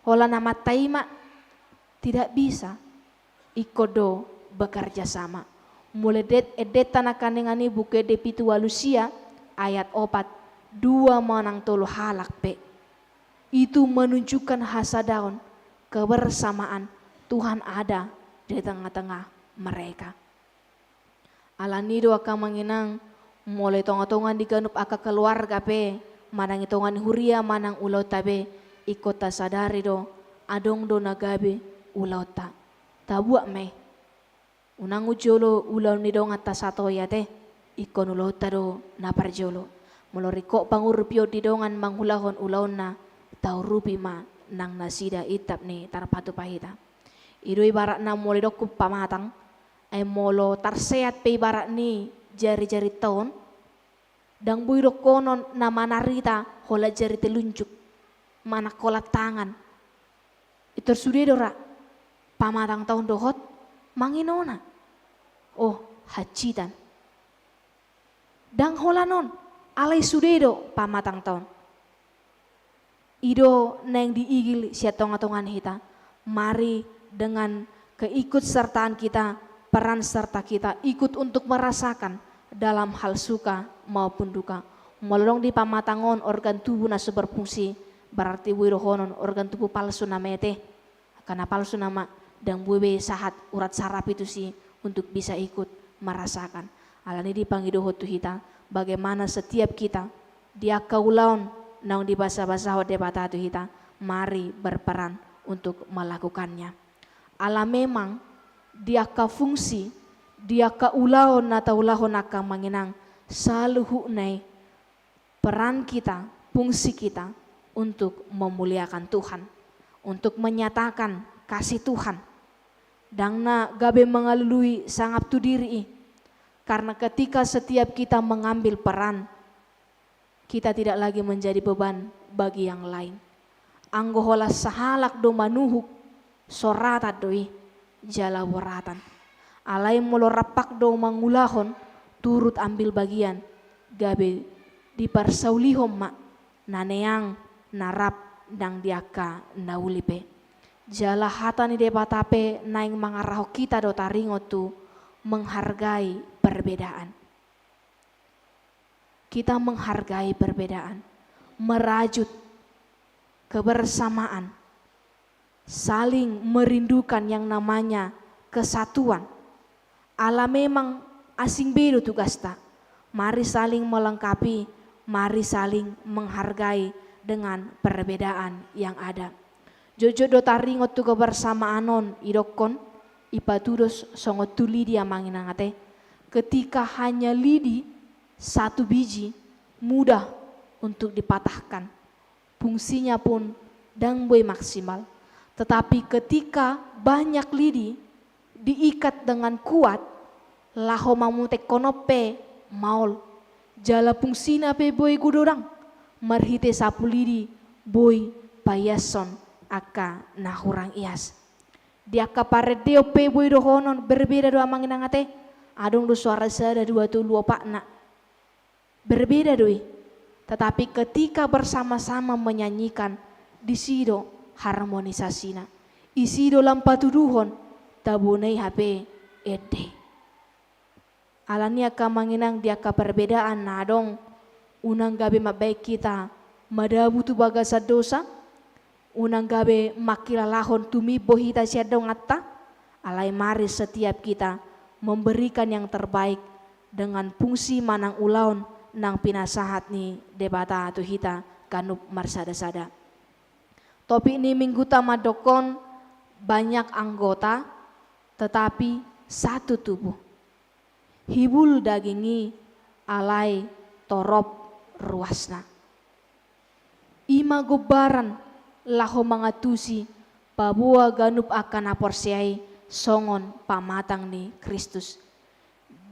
holan amanta i ma. Tidak bisa. Ingkon do bekerja sama. Mulai det-, endenta nangkaningan i Buku Ende pitu ualu sia ayat opat, dua manang tolu halak pe, itu menunjukkan hasadaon, kebersamaan, Tuhan ada di tengah-tengah mereka. Alani do angka amang inang, molo i tonga-tonga ni ganup angka keluarga pe, manang i tonga ni huria manang ulaonta be, ingkon tasadari do, adong do na gabe ulaonta. Tabuat ma i. Unang jolo ulaon ni donganta sahat i ate, ingkon ulaonta do na parjolo. Molo ringkot pangurupion di dongan mangulahon ulaonna, taurupi ma nang nasida, intap ni tarpatupa hita. I do ibaratna molo didok pamatang, ai molo tarseat pe ibarat ni jari-jarinta on, ndang boi dohonon na manarita holan jari telunjuk, manang holan tangan. Pintor sude do ra pamatangta on dohot manginona. Oh, hansitan. Ndang holan on, alai sude do pamatangta on. I do naeng diigil sian tonga-tonga ni hita. Mari dengan keikutsertaan kita, peran serta kita ikut untuk merasakan dalam hal suka maupun duka. Molo adong di pamatang on organ tubuh na so berfungsi, berarti boi dohonon organ tubuh palsu nama i ate. Angka na palsu nama, ndang boi be sahat urat saraf i tusi untuk bisa ikut merasakan. Alani i dipangidohon tu hita, bagaimana setiap kita di angka ulaon naung dibasabasahon Debata tu hita, mari berperan untuk melakukannya. Ala memang di angka fungsi, di angka ulaon na taulahon angka amang inang, saluhutna i peran kita, fungsi kita untuk memuliakan Tuhan, untuk menyatakan kasih Tuhan. Ndang na gabe mangalului sangap tu diri i. Karena ketika setiap kita mengambil peran, kita tidak lagi menjadi beban bagi yang lain. Anggo holan sahalak do manuhuk, soratan do i, jala boratan. Alai molo rampak do mangulahon, turut ambil bagian, gabe diparsaulihon ma na neang, na rap nang di angka na uli pe. Jala hata ni Debata pe naeng mangarahon hita do taringot tu menghargai perbedaan. Kita menghargai perbedaan, merajut kebersamaan, saling merindukan yang namanya kesatuan. Ala memang asing be do tugasta, mari saling melengkapi, mari saling menghargai dengan perbedaan yang ada. Jotjot do taringot tu kebersamaan on, didokkon, dipatudos songon tu lidi amang inang ate. Ketika hanya lidi satu biji, mudah untuk dipatahkan. Fungsinya pun ndang boi maksimal. Tetapi ketika banyak lidi diikat dengan kuat, laho mamutekhon on pe maol. Jala fungsina pe boi godang, marhite sapu lidi boi paiashon angka na hurang ias. Di angka parendeon pe boi dohonon berbeda do amang inang ate, adong do suara sada dua tolu opatna. Berbeda do i. Tetapi ketika bersama-sama menyanyikan, disi do harmonisasina. Disi do lam patuduhon, tabo na i hape ende. Alani i angka amang inang, di angka perbedaan na adong, unang gabe mambahen hita madabu tu bagasan dosa, unang gabe mangkilalahon tumimbo hita sian donganta, alai mari setiap kita memberikan yang terbaik dengan fungsi manang ulaon naung pinasahat ni Debata tu hita ganup marsadasada. Topik ni mingguta mandokkon banyak anggota, tetapi satu tubuh. Hibul daging i, alai torop ruasna. I ma gombaran laho mangantusi paboa ganup angka na porsea i songon pamatang ni Kristus.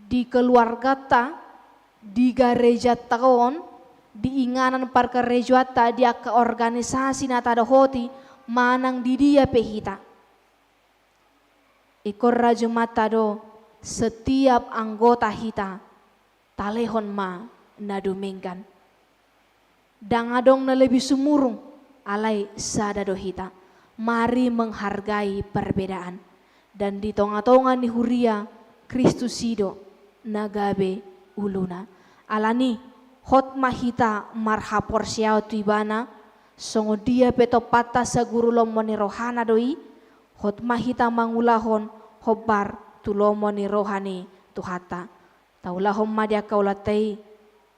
Di keluarganta, di garejanta on, di inganan parkarejoanta, di angka organisasi na tadohoti manang di dia pe hita. Ingkon rajumanta do setiap anggota hita talehon ma na dumenggan. Ndang adong na lebih sumurung, alai sada do hita. Mari menghargai perbedaan. Dan di tonga-tonga ni huria, Kristus i do na gabe uluna. Alani, hot ma hita marhaporseaon tu Ibana, songon dia pe tompanta saguru lomo ni rohana do i, hot ma hita mangulahon hombar tu lomo ni roha ni Tuhanta. Taulahon ma di angka ulaonta i,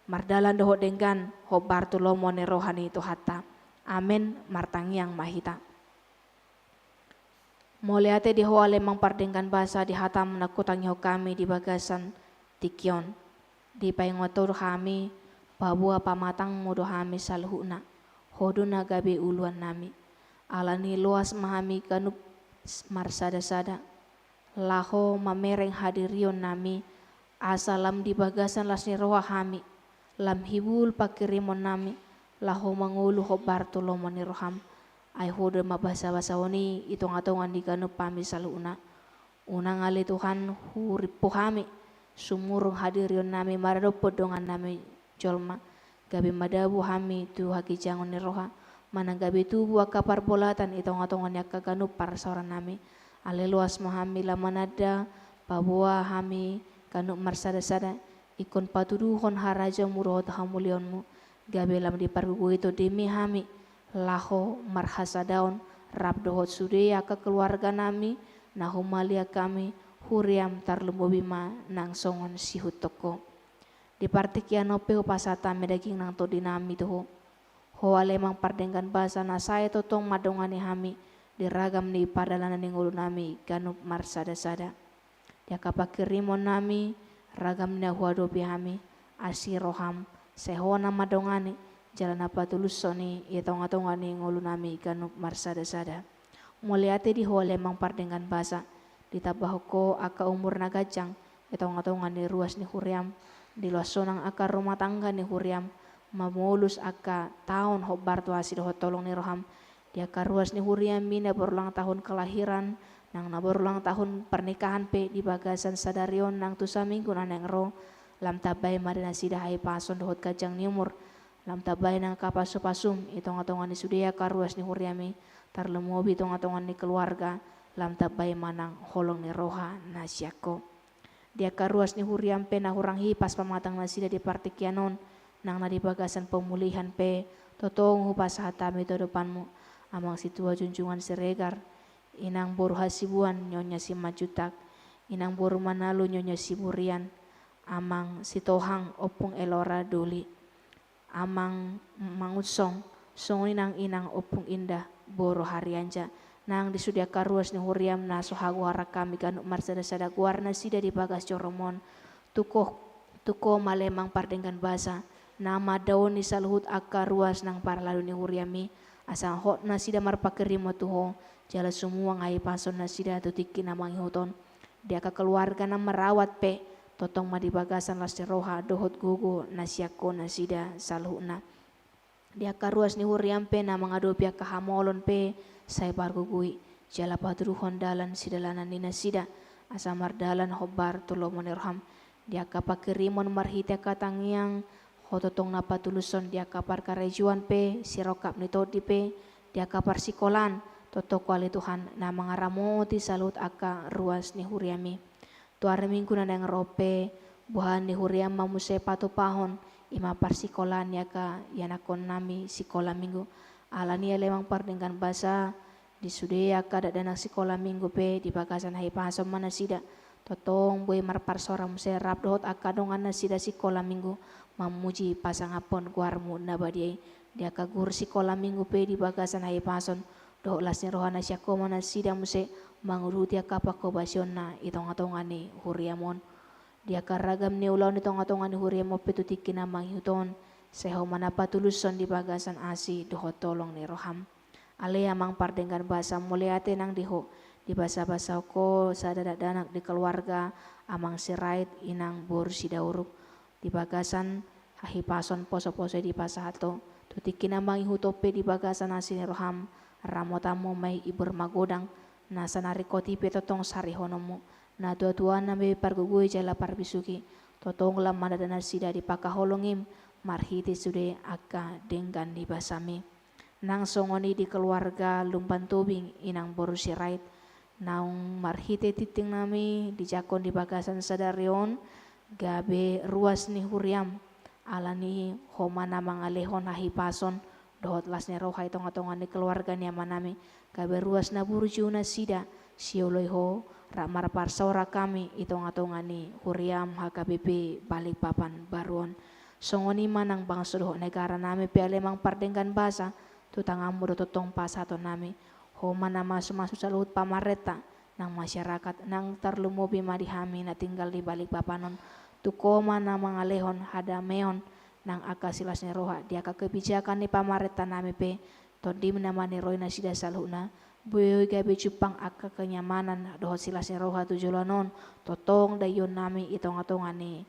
mardalan dohot denggan hombar tu lomo ni roha ni Tuhanta. Amen. Martangiang ma hita. Mauliate di Ho ale Amang pardenggan basa, di hataM na hutangihon hami di bagasan tingki on. Dipaingot Ho do hami, paboa pamatangMu do hami saluhutna. Ho do na gabe uluan nami. Alani loas ma hami ganup marsada-sada laho mamereng hadirion nami, asa lam di bagasan las ni roha hami, lam hibul pangkirimon nami, laho mangolu hombar tu lomo ni rohaM. Ai Ho do ma basa-basa on i, i tonga-tonga ni ganup hami saluhutna. Unang ale Tuhan hurimpu hami, sumurung hadirion nami maradophon dongan nami jolma, gabe madabu hami tu haginjangon ni roha, manang gabe tubu angka parbolatan i tonga-tonga ni angka ganup parsaoran nami. Ale loas ma hami lam mananda, paboa hami ganup marsada-sada, ingkon patuduhon harajaonMu dohot hamuliaonMu, gabe lam dipargogoi tondimi hami, laho marhasadaon, rap dohot sude angka keluarga nami, na humaliang hami, huriaM tarlumobi ma nang songon sihutongko. Di partingkian on pe hupasahat hami daging nang tondi nami tu Ho. Ho ale Amang pardenggan basa na sae tongtong mandongani hami, di ragam ni pardalanan ni ngolu nami ganup marsada-sada. Di angka pangkirimon nami, ragam na huadopi hami, asi rohaM, sai Ho na mandongani, jala na patulushon i, i tonga-tonga ni ngolu nami ganup marsada-sada. Mauliate di Ho ale Amang pardenggan basa, ditambahon Ho angka umur na ganjang, i tonga-tonga ni ruas ni huriaM, diloas Ho nang angka rumah tangga ni huriaM, mamolus angka taon hombar tu asi dohot holong ni rohaM, di angka ruas ni huriaM i na berulang tahun kelahiran, nang na berulang tahun pernikahan pe di bagasan sadari on nang tu saminggu na naeng ro, lam tambai ma di nasida hahipason dohot ganjang ni umur, lam tambai nang angka pasu-pasuM, i tonga-tonga ni sude angka ruas ni huriaM i, tarlumobi tonga-tonga ni keluarga, lam tambai ma nang holong ni roha na sian Ho. Di angka ruas ni huriaM pe na hurang hipas pamatang nasida di partingkian on, nang na di bagasan pemulihan pe, tongtong hupasahat hami tu adopanMu, Amang Situa Junjungan Siregar, Inang boru Hasibuan Nyonya Simanjuntak, Inang boru Manalu Nyonya Siburian, Amang Sitohang Ompung Elora Doli, Amang Mangunsong, songon i nang Inang Ompung Indah boru Harianja, nang di sude angka ruas ni huriaM na so hagoaran hami ganup marsada-sada goar nasida di bagas joroM on, tu Ho, tu Ho ma ale Amang pardenggan basa, na mandaoni saluhut angka ruas nang parladu ni huriaM i, asa hot nasida marpangkirimon tu Ho, jala sumuang hahipason nasida tu tingki na mangihut on. Di angka keluarga na merawat pe, tongtong ma di bagasan las ni roha dohot gogo na sian Ho nasida saluhutna. Di angka ruas ni huriaM pe na mangadopi angka hamolon pe, sai pargogoi, jala patuduhon dalan sidalanan ni nasida, asa mardalan hombar tu lomo ni rohaM. Di angka pangkirimon marhite angka tangiang, Ho tongtong na patulushon, di angka parkarejoan pe, sirongkap ni tondi pe, di angka parsikolaan, tongtong Ho ale Tuhan, na mangaramoti saluhut angka ruas ni huriaM i. Tu ari Minggu na naeng ro pe, boha ni huriaM ma muse patupahon, i ma parsikolaan ni angka ianakhon nami sikola Minggu. Alani i ale Amang pardenggan basa, di sude angka dakdanak sikola Minggu pe di bagasan hahipason ma nasida, tongtong boi marparsaoran muse rap dohot angka dongan nasida sikola Minggu, mamuji pasangaphon goarMu na badia i. Di angka guru sikola Minggu pe di bagasan hahipason dohot las ni roha na sian Ho ma nasida muse manguduti angka panghobasionna i tonga-tonga ni huriaM on. Di angka ragam ni ulaon i tonga-tonga ni huriaM on pe tu tingki na mangihut on, sai Ho ma na patulushon di bagasan asi dohot holong ni rohaM. Ale Amang pardenggan basa, mauliate nang di Ho, dibasa-basahon Ho sada dakdanak di keluarga Amang Sirait, Inang boru Sidauruk, di bagasan hahipason poso-poso i dipasahat Ho. Tu tingki na mangihut on pe di bagasan asi ni rohaM, ramotanMu ma i ibur magodang, na sanari hot i pe tongtong sarihononMu, na tua-tua na gabe pargogoi jala parbisuhi, tongtong lam mananda nasida di pangkaholongim, marhite sude angka denggan ni basaM i. Nang songon i di keluarga Lumban Tobing, Inang boru Sirait, naung marhite tingting nami dijangkon di bagasan sadari on, gabe ruas ni huriaM, alani Ho ma na mangalehon hahipason dohot las ni roha i tonga-tonga ni keluarga ni amanami, gabe ruas na burju nasida, sioloi Ho, rap marparsaoran hami i tonga-tonga ni huriaM H K B P P Balikpapan Baru on. Songon i ma nang bangso dohot negara nami pe ale Amang pardenggan basa, tu tanganMu do tongtong pasahaton nami. Ho ma na mamasu-masu saluhut pamarenta nang masyarakat, nang tarlumobi ma di hami na tinggal di Balikpapan on. Tung Ho ma na mangalehon hadameon nang angka silas ni roha di angka kebijakan ni pamarenta nami pe. Tondim nama ni roha nasida saluhutna, boi gabe jumpang angka kenyamanan dohot silas ni roha tu joloan on, tongtong daion nami i tonga-tonga ni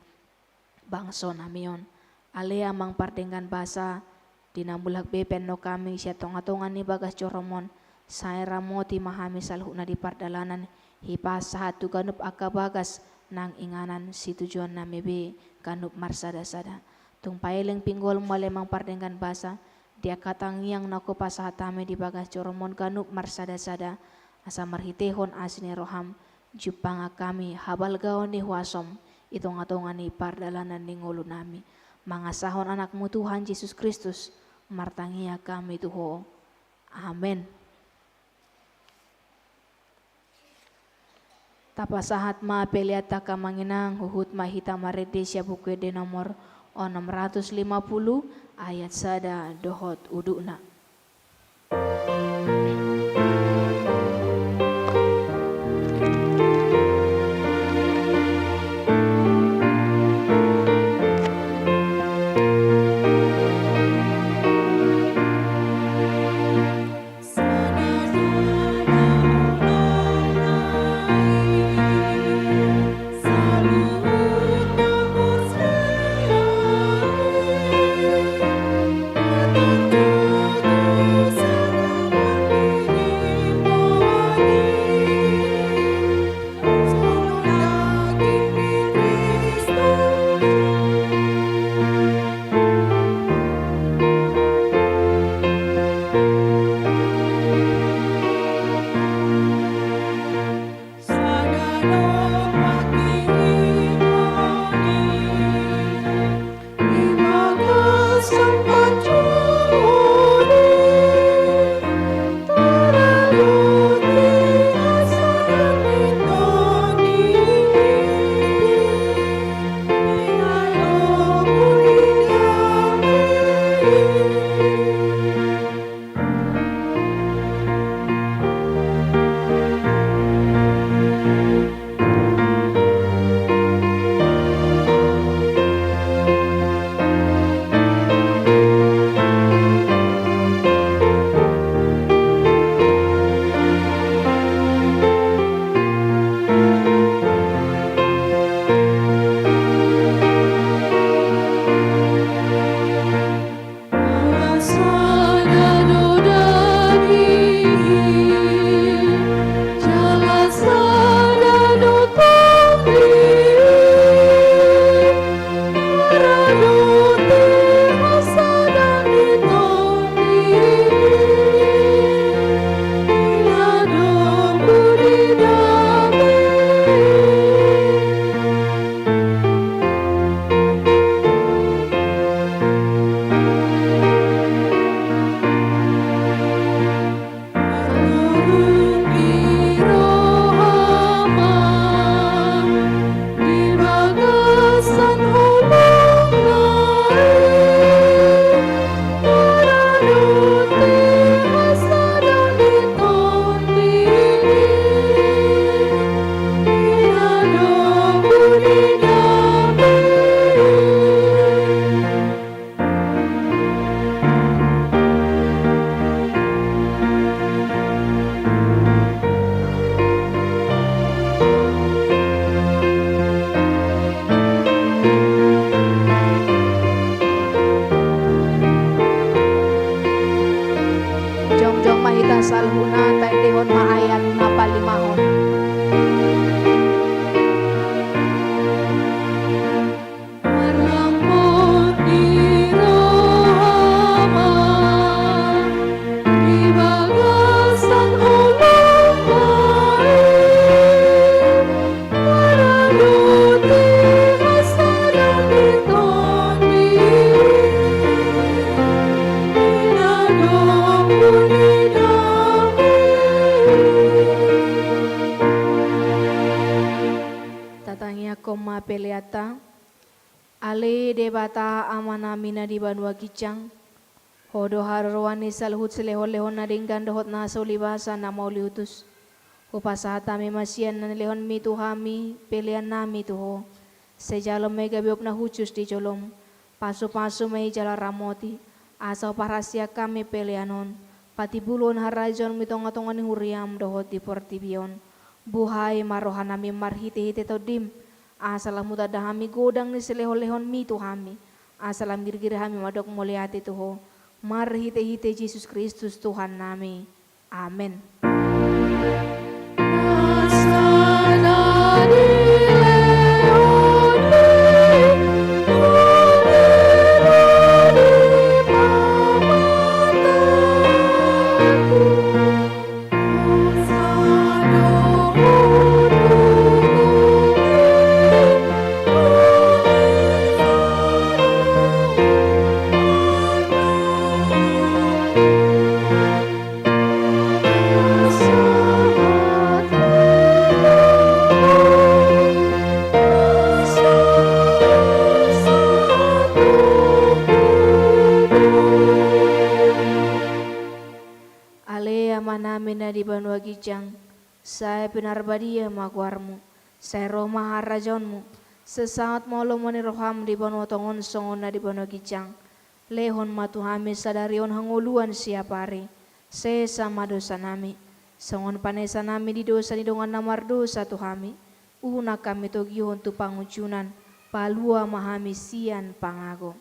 bangso nami on. Ale Amang pardenggan basa, di na mulak be pe annon hami sian tonga-tonga ni bagas joroM on, sai ramoti ma hami saluhutna di pardalanan, hipas sahat tu ganup angka bagas nang inganan situjuon nami be ganup marsada-sada. Tung paeleng pinggolMu ale Amang pardenggan basa, di angka tangiang na hupasahat hami di bagas joroM on ganup marsada-sada, asa marhitehon asi ni rohaM, jumpang hami habalgaon ni huasoM i tonga-tonga ni pardalanan ni ngolu nami. Mangasahon AnakMu Tuhan Jesus Kristus, martangiang hami tu Ho. Amen. Tapasahat ma pelean ta angka amang inang, huhut ma hita marende sian Buku Ende nomor onom ratus lima puluh, ayat sada dohot udukna. Jongjong ma hita saluhutna, taendehon ma ayat na palimahon. Tatangiangkon ma pelean ta. Ale Debata Amanami na di banua ginjang, Ho do haroroan ni saluhut silehonlehon na denggan dohot na so ulibasa na mauliutus. Hupasahat hami ma sian na nilehonmi tu hami pelean nami tu Ho. Sai jalo ma i gabe uap na hushus di jolom. Pasupasu ma i jala ramoti, asa huparhaseang hami pelean on patimbulhon harajaonmu di tongatonga ni huriam dohot di portibi on. Buhai ma rohanami marhitehite Tondim, asa lam hutanda hami godang ni silehonlehonmi tu hami, asa lam girgir hami mandok mauliate tu Ho, marhitehite Jesus Kristus Tuhannami. Amen. Ale Amanami na di banua ginjang, sai pinarbadia ma goarmu, sai ro ma harajaonmu, sai saut ma lomo ni roham di banua tonga on songon na di banua ginjang. Lehon ma tu hami sadari on hangoluan siapari, sesa ma dosanami, songon panesanami di dosa ni dongan na mardosa tu hami, unang hami togihon tu pangunjunan, palua ma hami sian pangago.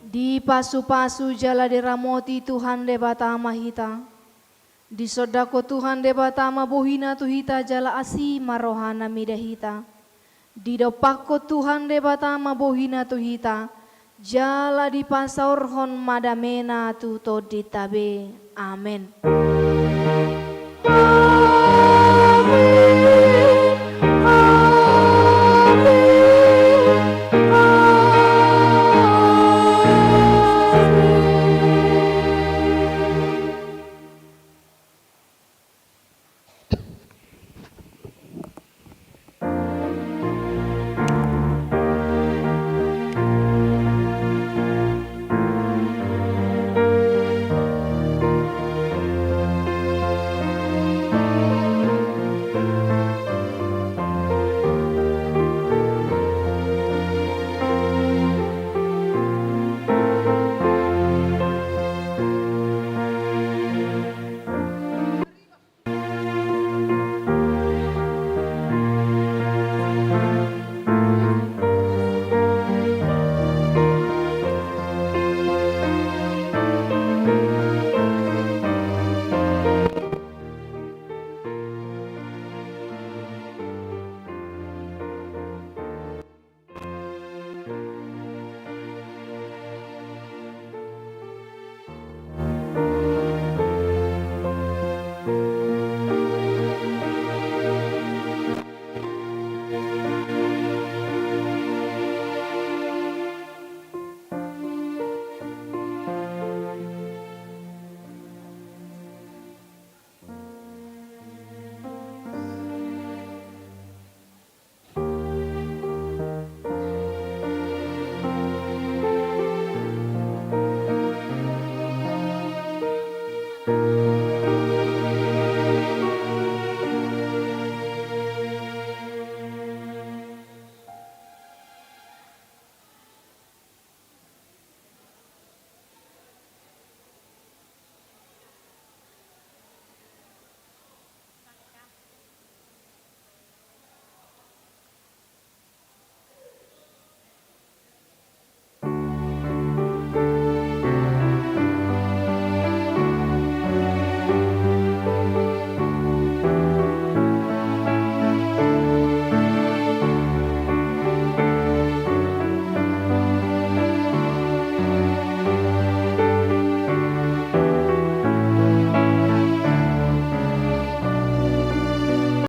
Dipasupasu jala diramoti Tuhan Debata ma hita. Disondangkon Tuhan Debata ma bohina tu hita jala asi ma rohana mida hita. Didompakkon Tuhan Debata ma bohina tu hita, jala dipasaorhon ma damena tu tondinta be. Amen.